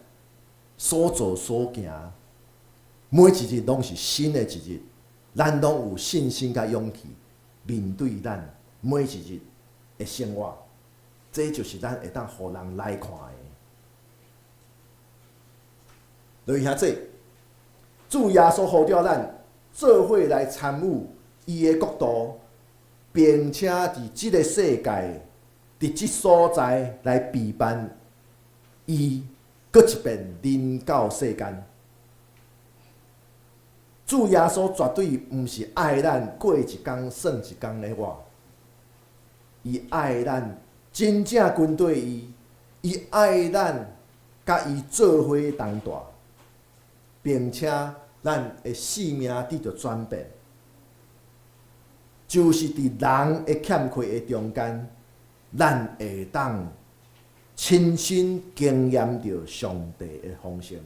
所做所行，每一日攏是新的一日，咱攏有信心佮勇氣面對咱每一日的生活，這就是咱會當予人來看的。落去遐濟，主耶穌呼召咱做伙來參與伊的國度，並且佇這个世界，佇這所在來陪伴伊，閣一遍臨到世間。主耶穌絕對毋是愛咱過一工算一工的活，伊愛咱真正跟綴伊，伊愛咱佮伊做伙長大，並且咱的生命得著轉變，就是佇人的欠缺的中間，咱會當親身經驗著上帝的豐盛。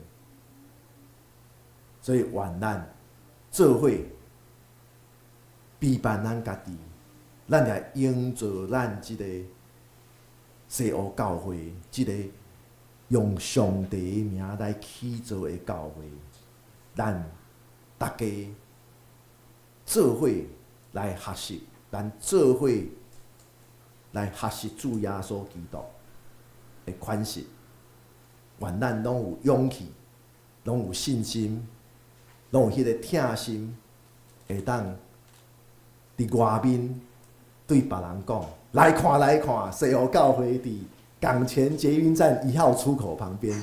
所以願咱做伙陪伴咱家己，咱來營造咱這個西湖教會，這个用上帝的名來起造的教會，咱大家做伙來學習，咱做伙來學習主耶穌基督的款式，願咱攏有勇氣，攏有信心。攏有彼个疼心，會當佇外面對別人講：來看來看，西湖教會佇港前捷運站一號出口旁邊。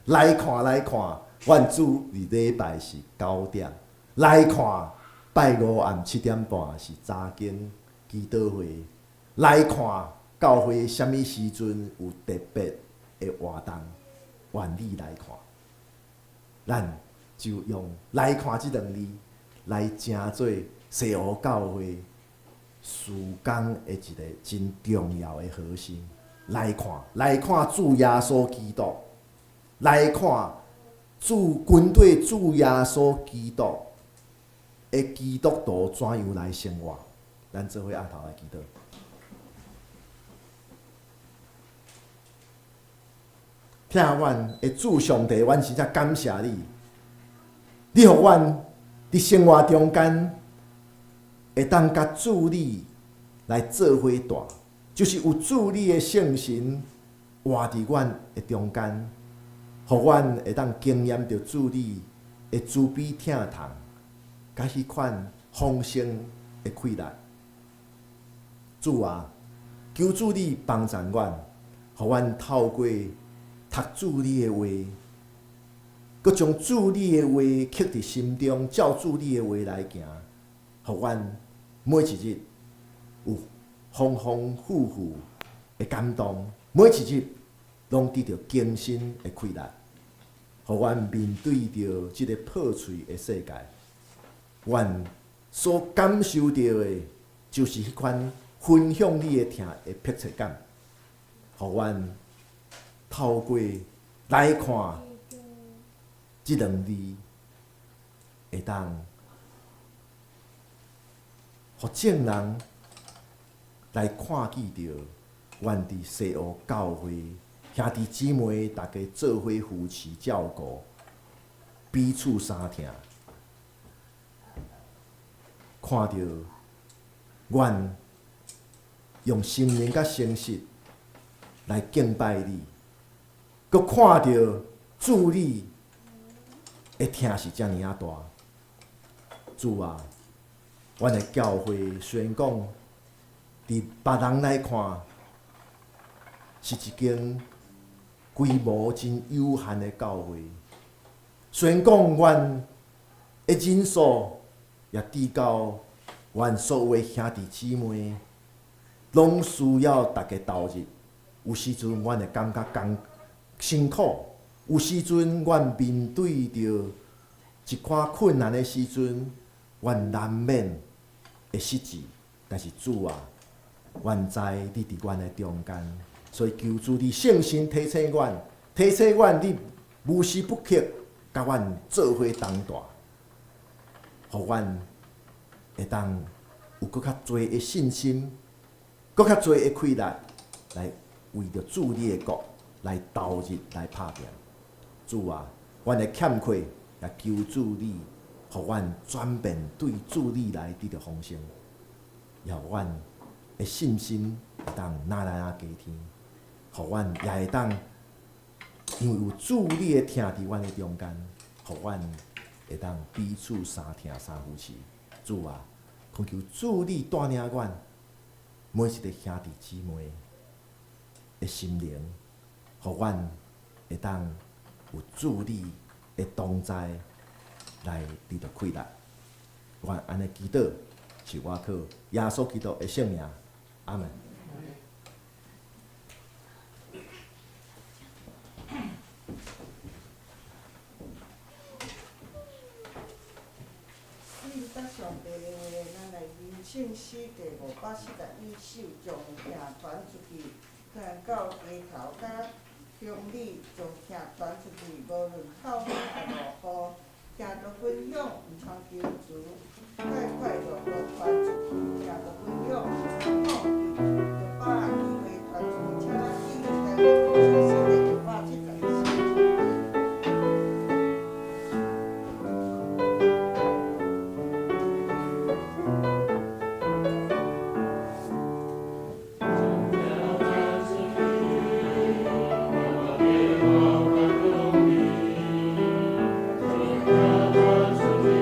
來看來看，阮主佇禮拜是9點。來看拜五暗7點半是查經祈禱會。來看教會啥物時陣有特別的活動，願你來看。咱就用“來看”這兩字來成做西湖教會事工的一個真重要的核心。來看，來看主耶穌基督，來看主軍隊主耶穌基督的基督徒怎樣來生活。咱做伙徛頭來祈禱。疼阮的主上帝，阮真正感謝你。你予阮佇生活中間會當佮主你來做伙蹛，就是有主你的聖神活佇阮的中間，予阮會當經驗著主你的慈悲疼痛，佮彼款豐盛的快樂。主啊，求主你幫助阮，予阮透過讀主你的話，閣將主你的話刻佇心中，照主你的話來行，予阮每一日有豐豐富富的感動，每一日攏得著更新的氣力，予阮面對著這个破碎的世界，阮所感受著的，就是彼款分享你的疼的迫切感，予阮透過來看這兩字，會當予眾人來看見著阮佇西湖教會兄弟姊妹逐家做伙扶持照顧，彼此相疼，看著阮用心靈佮誠實來敬拜你，閣看著主你的疼是遮爾仔大。主啊，阮的教會雖然講，佇別人來看是一間規模真有限的教會，雖然講阮的人數也至到阮所有的兄弟姊妹，攏需要逐家投入。有時陣阮會感覺艱辛苦，有時陣阮面對著一寡困難的時陣，阮難免會失志。但是主啊，阮知你佇阮的中間，所以求主你聖神提醒阮，提醒阮你無時不刻佮阮做伙同蹛，予阮會當有閣較濟的信心，閣較濟的氣力，來為著主你的國來投入來拍拚。主啊，阮的欠缺也求主你，予阮轉變對主你來得著豐盛，也予阮的信心會當愈來愈加添，予阮也會當因為有主你的疼佇阮的中間，予阮會當彼此相疼相扶持。主啊，懇求主你帶領阮每一個兄弟姊妹的心靈，予阮會當有主你的同在來得著氣力。阮按呢祈禱，是我靠耶穌基督的聖名，阿門。對搭上帝的話，咱來吟唱詩第541首，將疼傳出去，聽到街頭佮鄉里將疼傳出去，無論透風抑落雨，疼著分享，毋通求辭，快快樂樂傳出去，疼著分享，毋通放棄，著把握機會傳出去，請咱起立來吟唱詩第571首。將疼傳出去。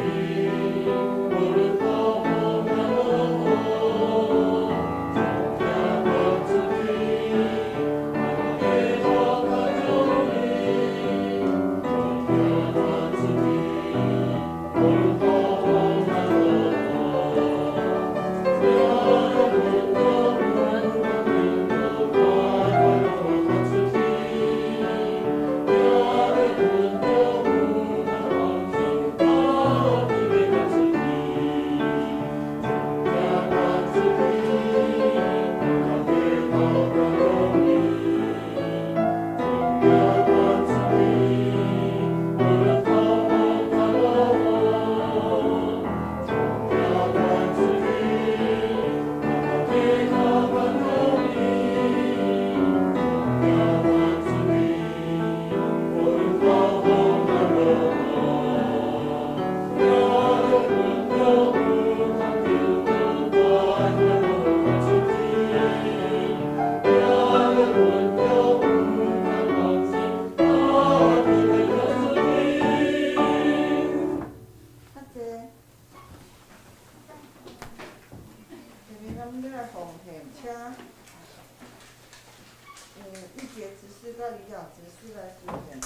傑執事佮李長執事來宣言。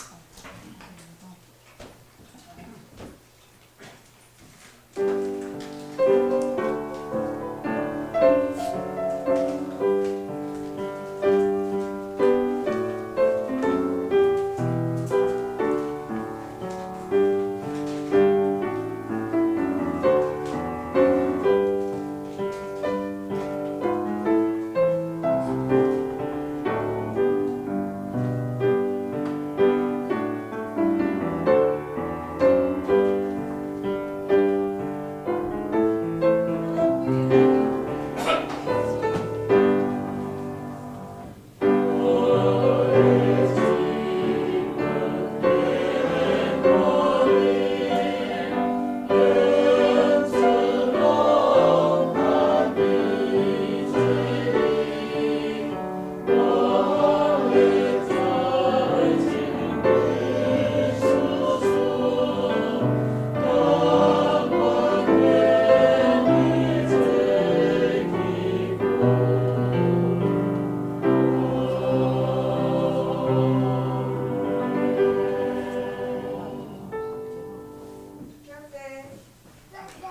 感謝。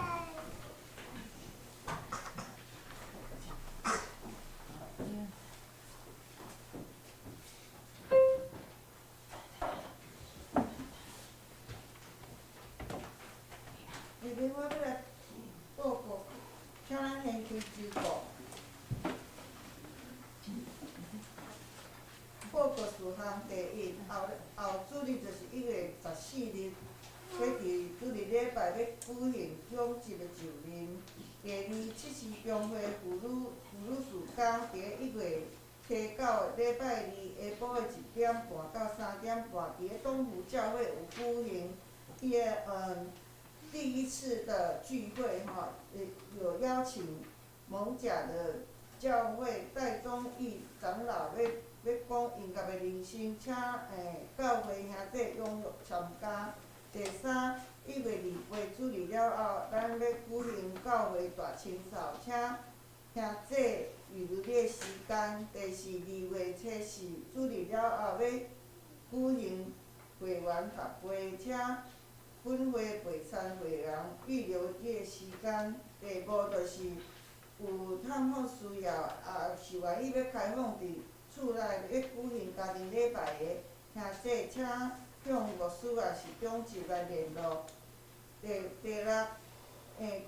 下面我欲來報告，請咱掀開周報。報告事項第一，後後主日就是1月14日，欲佇主日禮拜欲舉行長執的就任。第二，七時中會婦女事工佇1月初9禮拜二下晡的1點半到3點半，佇咧東湖教會有舉行彼个第一次的聚會吼，有邀請艋舺的教會戴宗義長老欲講𪜶的人生，請教會兄弟踴躍參加。第三，1月28主日了後，咱欲舉行教會大清掃，請兄弟預留這個時間。第四，2月初4主日了後，欲舉行會員集會，請本會備餐會員預留這個時間。第五，就是有探訪需要，也是願意欲開放佇厝內欲舉行家庭禮拜的兄弟，請向牧師抑是長執來聯絡。第六，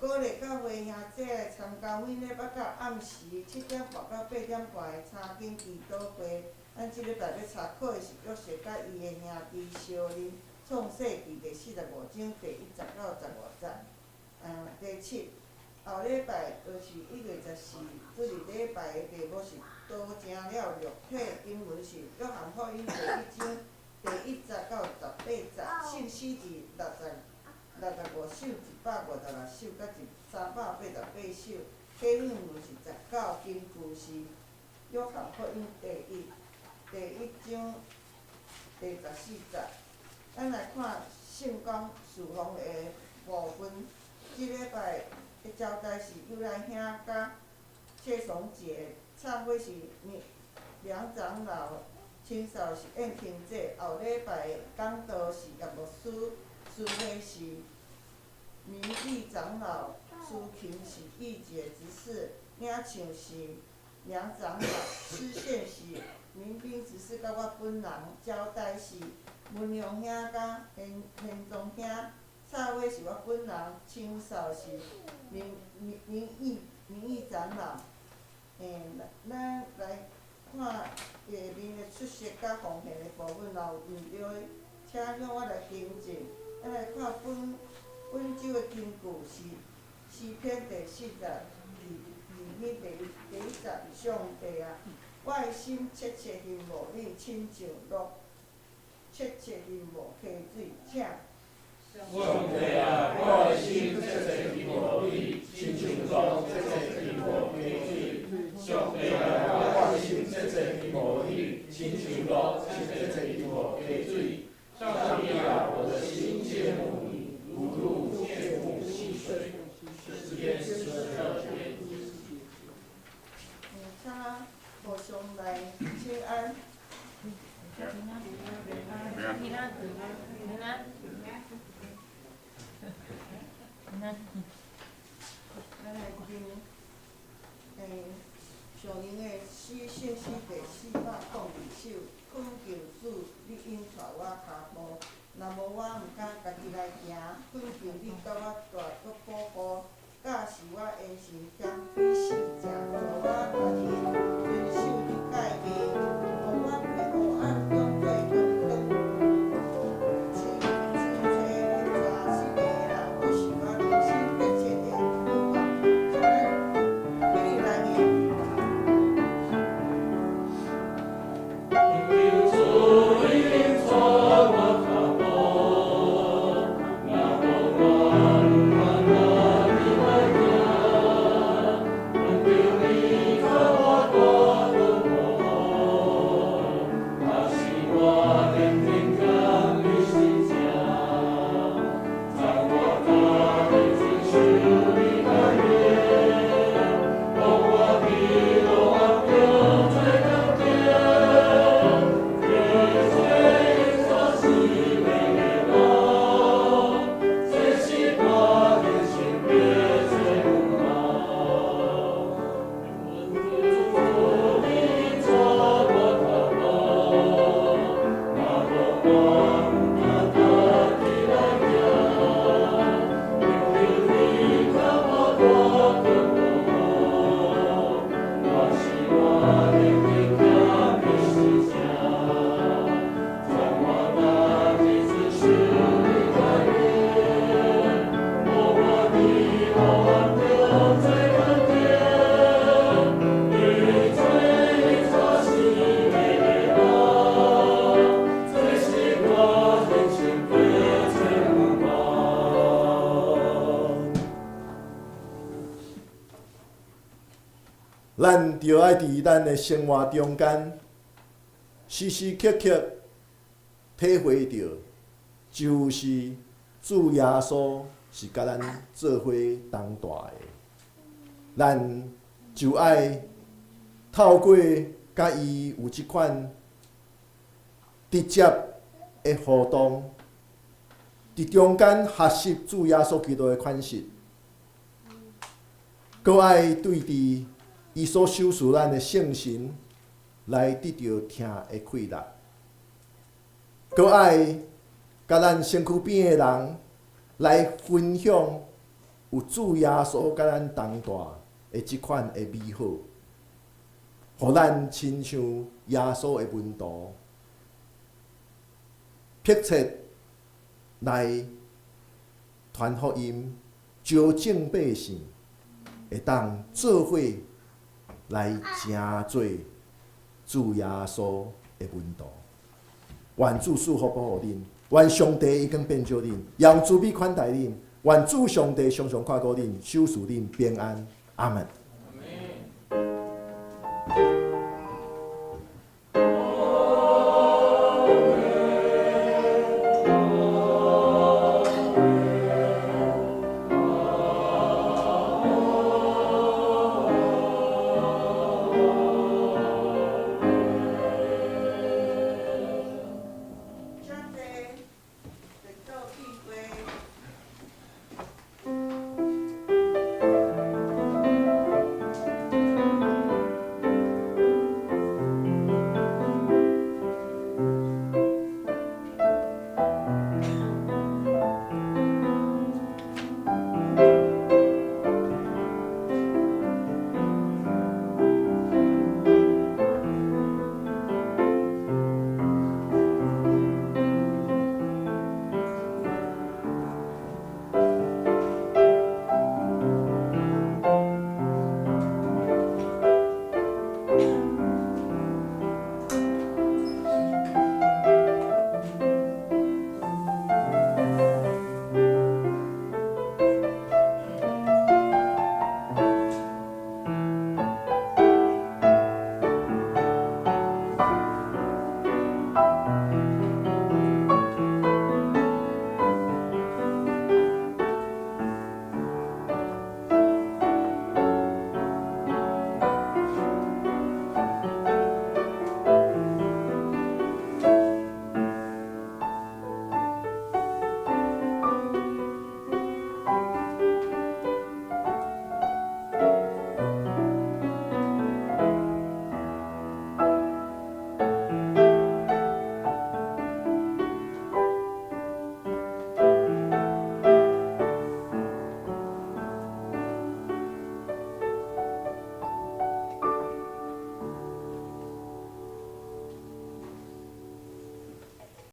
鼓勵教會兄弟來參加每禮拜到暗時7點半到8點半的查經祈禱會。咱這禮拜欲查考的是約瑟佮伊的兄弟相認，創世記第45章第1節到15節。第七，後禮拜就是1月14主日禮拜的題目是道成了肉體，經文是約翰福音第1章第1節到18節，聖詩佇65首、156首佮388首，啟應文是19，根據是約翰福音第1章第14節。咱來看聖工事奉的部分，這禮拜的招待是尤來兄佮謝崇杰，插花是梁長老，清掃是燕青姐。後禮拜講道是葉牧師，司會是明義長老，司琴是義姐執事，領唱是梁長老，司線是民兵執事佮我本人，招待是文雄兄佮賢賢宗兄，插花是我本人，清掃是明義長老。咱來看下面的出席佮奉獻的部分，若有毋對的，請向我來更正。咱來看本週的根據是詩篇第42篇第1節，上帝啊，我的心切切欣慕你，親像鹿切切欣慕溪水。請。上帝啊，我的心切切欣慕你，親像鹿切切欣慕溪水。上帝啊，我的心切切欣慕你，親像鹿切切欣慕溪水。上帝啊，我的心切慕你，如鹿切慕溪水。詩篇42篇。請互相來請安。平安。平安。平安。咱來聽，上靈的詩，聖詩第402首，懇求主，你引帶我跤步，若無我毋敢家己來行，懇求你佮我帶閣保護，教示我言行謙卑四正，帶我逐日遵守你誡命，予我佇黑暗中做光燈。主主揣引帶失迷的人，閣是我人生迫切的渴望。咱起立來念。求主引帶我跤步，若無我毋敢家己來行，懇求你佮我帶路保護，教示我言行謙卑實正，讓我逐日遵守你誡命，予我佇黑暗中做光燈，提做引帶失迷的人，這是我人生迫切願望。懇求主你引帶我跤步，若無我毋敢家己來行，懇求你佮我帶路保護，教示我言行謙卑實正，讓我逐日遵守你誡命，予我佇黑暗中做光燈，提做引帶失迷的人，這是我人生迫切願望。咱著愛佇咱的生活中間，時時刻刻體會著，就是主耶穌是佮咱做伙同蹛的。咱就愛透過佮伊有這款直接的互動，佇中間學習主耶穌基督的款式，閣愛對佇伊所賞賜咱的聖神來得著疼的快樂，閣愛佮咱身軀邊的人來分享有主耶穌佮咱同蹛的這款的美好，予咱親像耶穌的門徒，迫切來傳福音，招眾百姓，會當做伙來成做主耶穌的門徒。願主賜福保護恁，願上帝伊光遍照恁，用慈悲款待恁，願主上帝常常看顧恁，賞賜恁平安。阿門。阿門。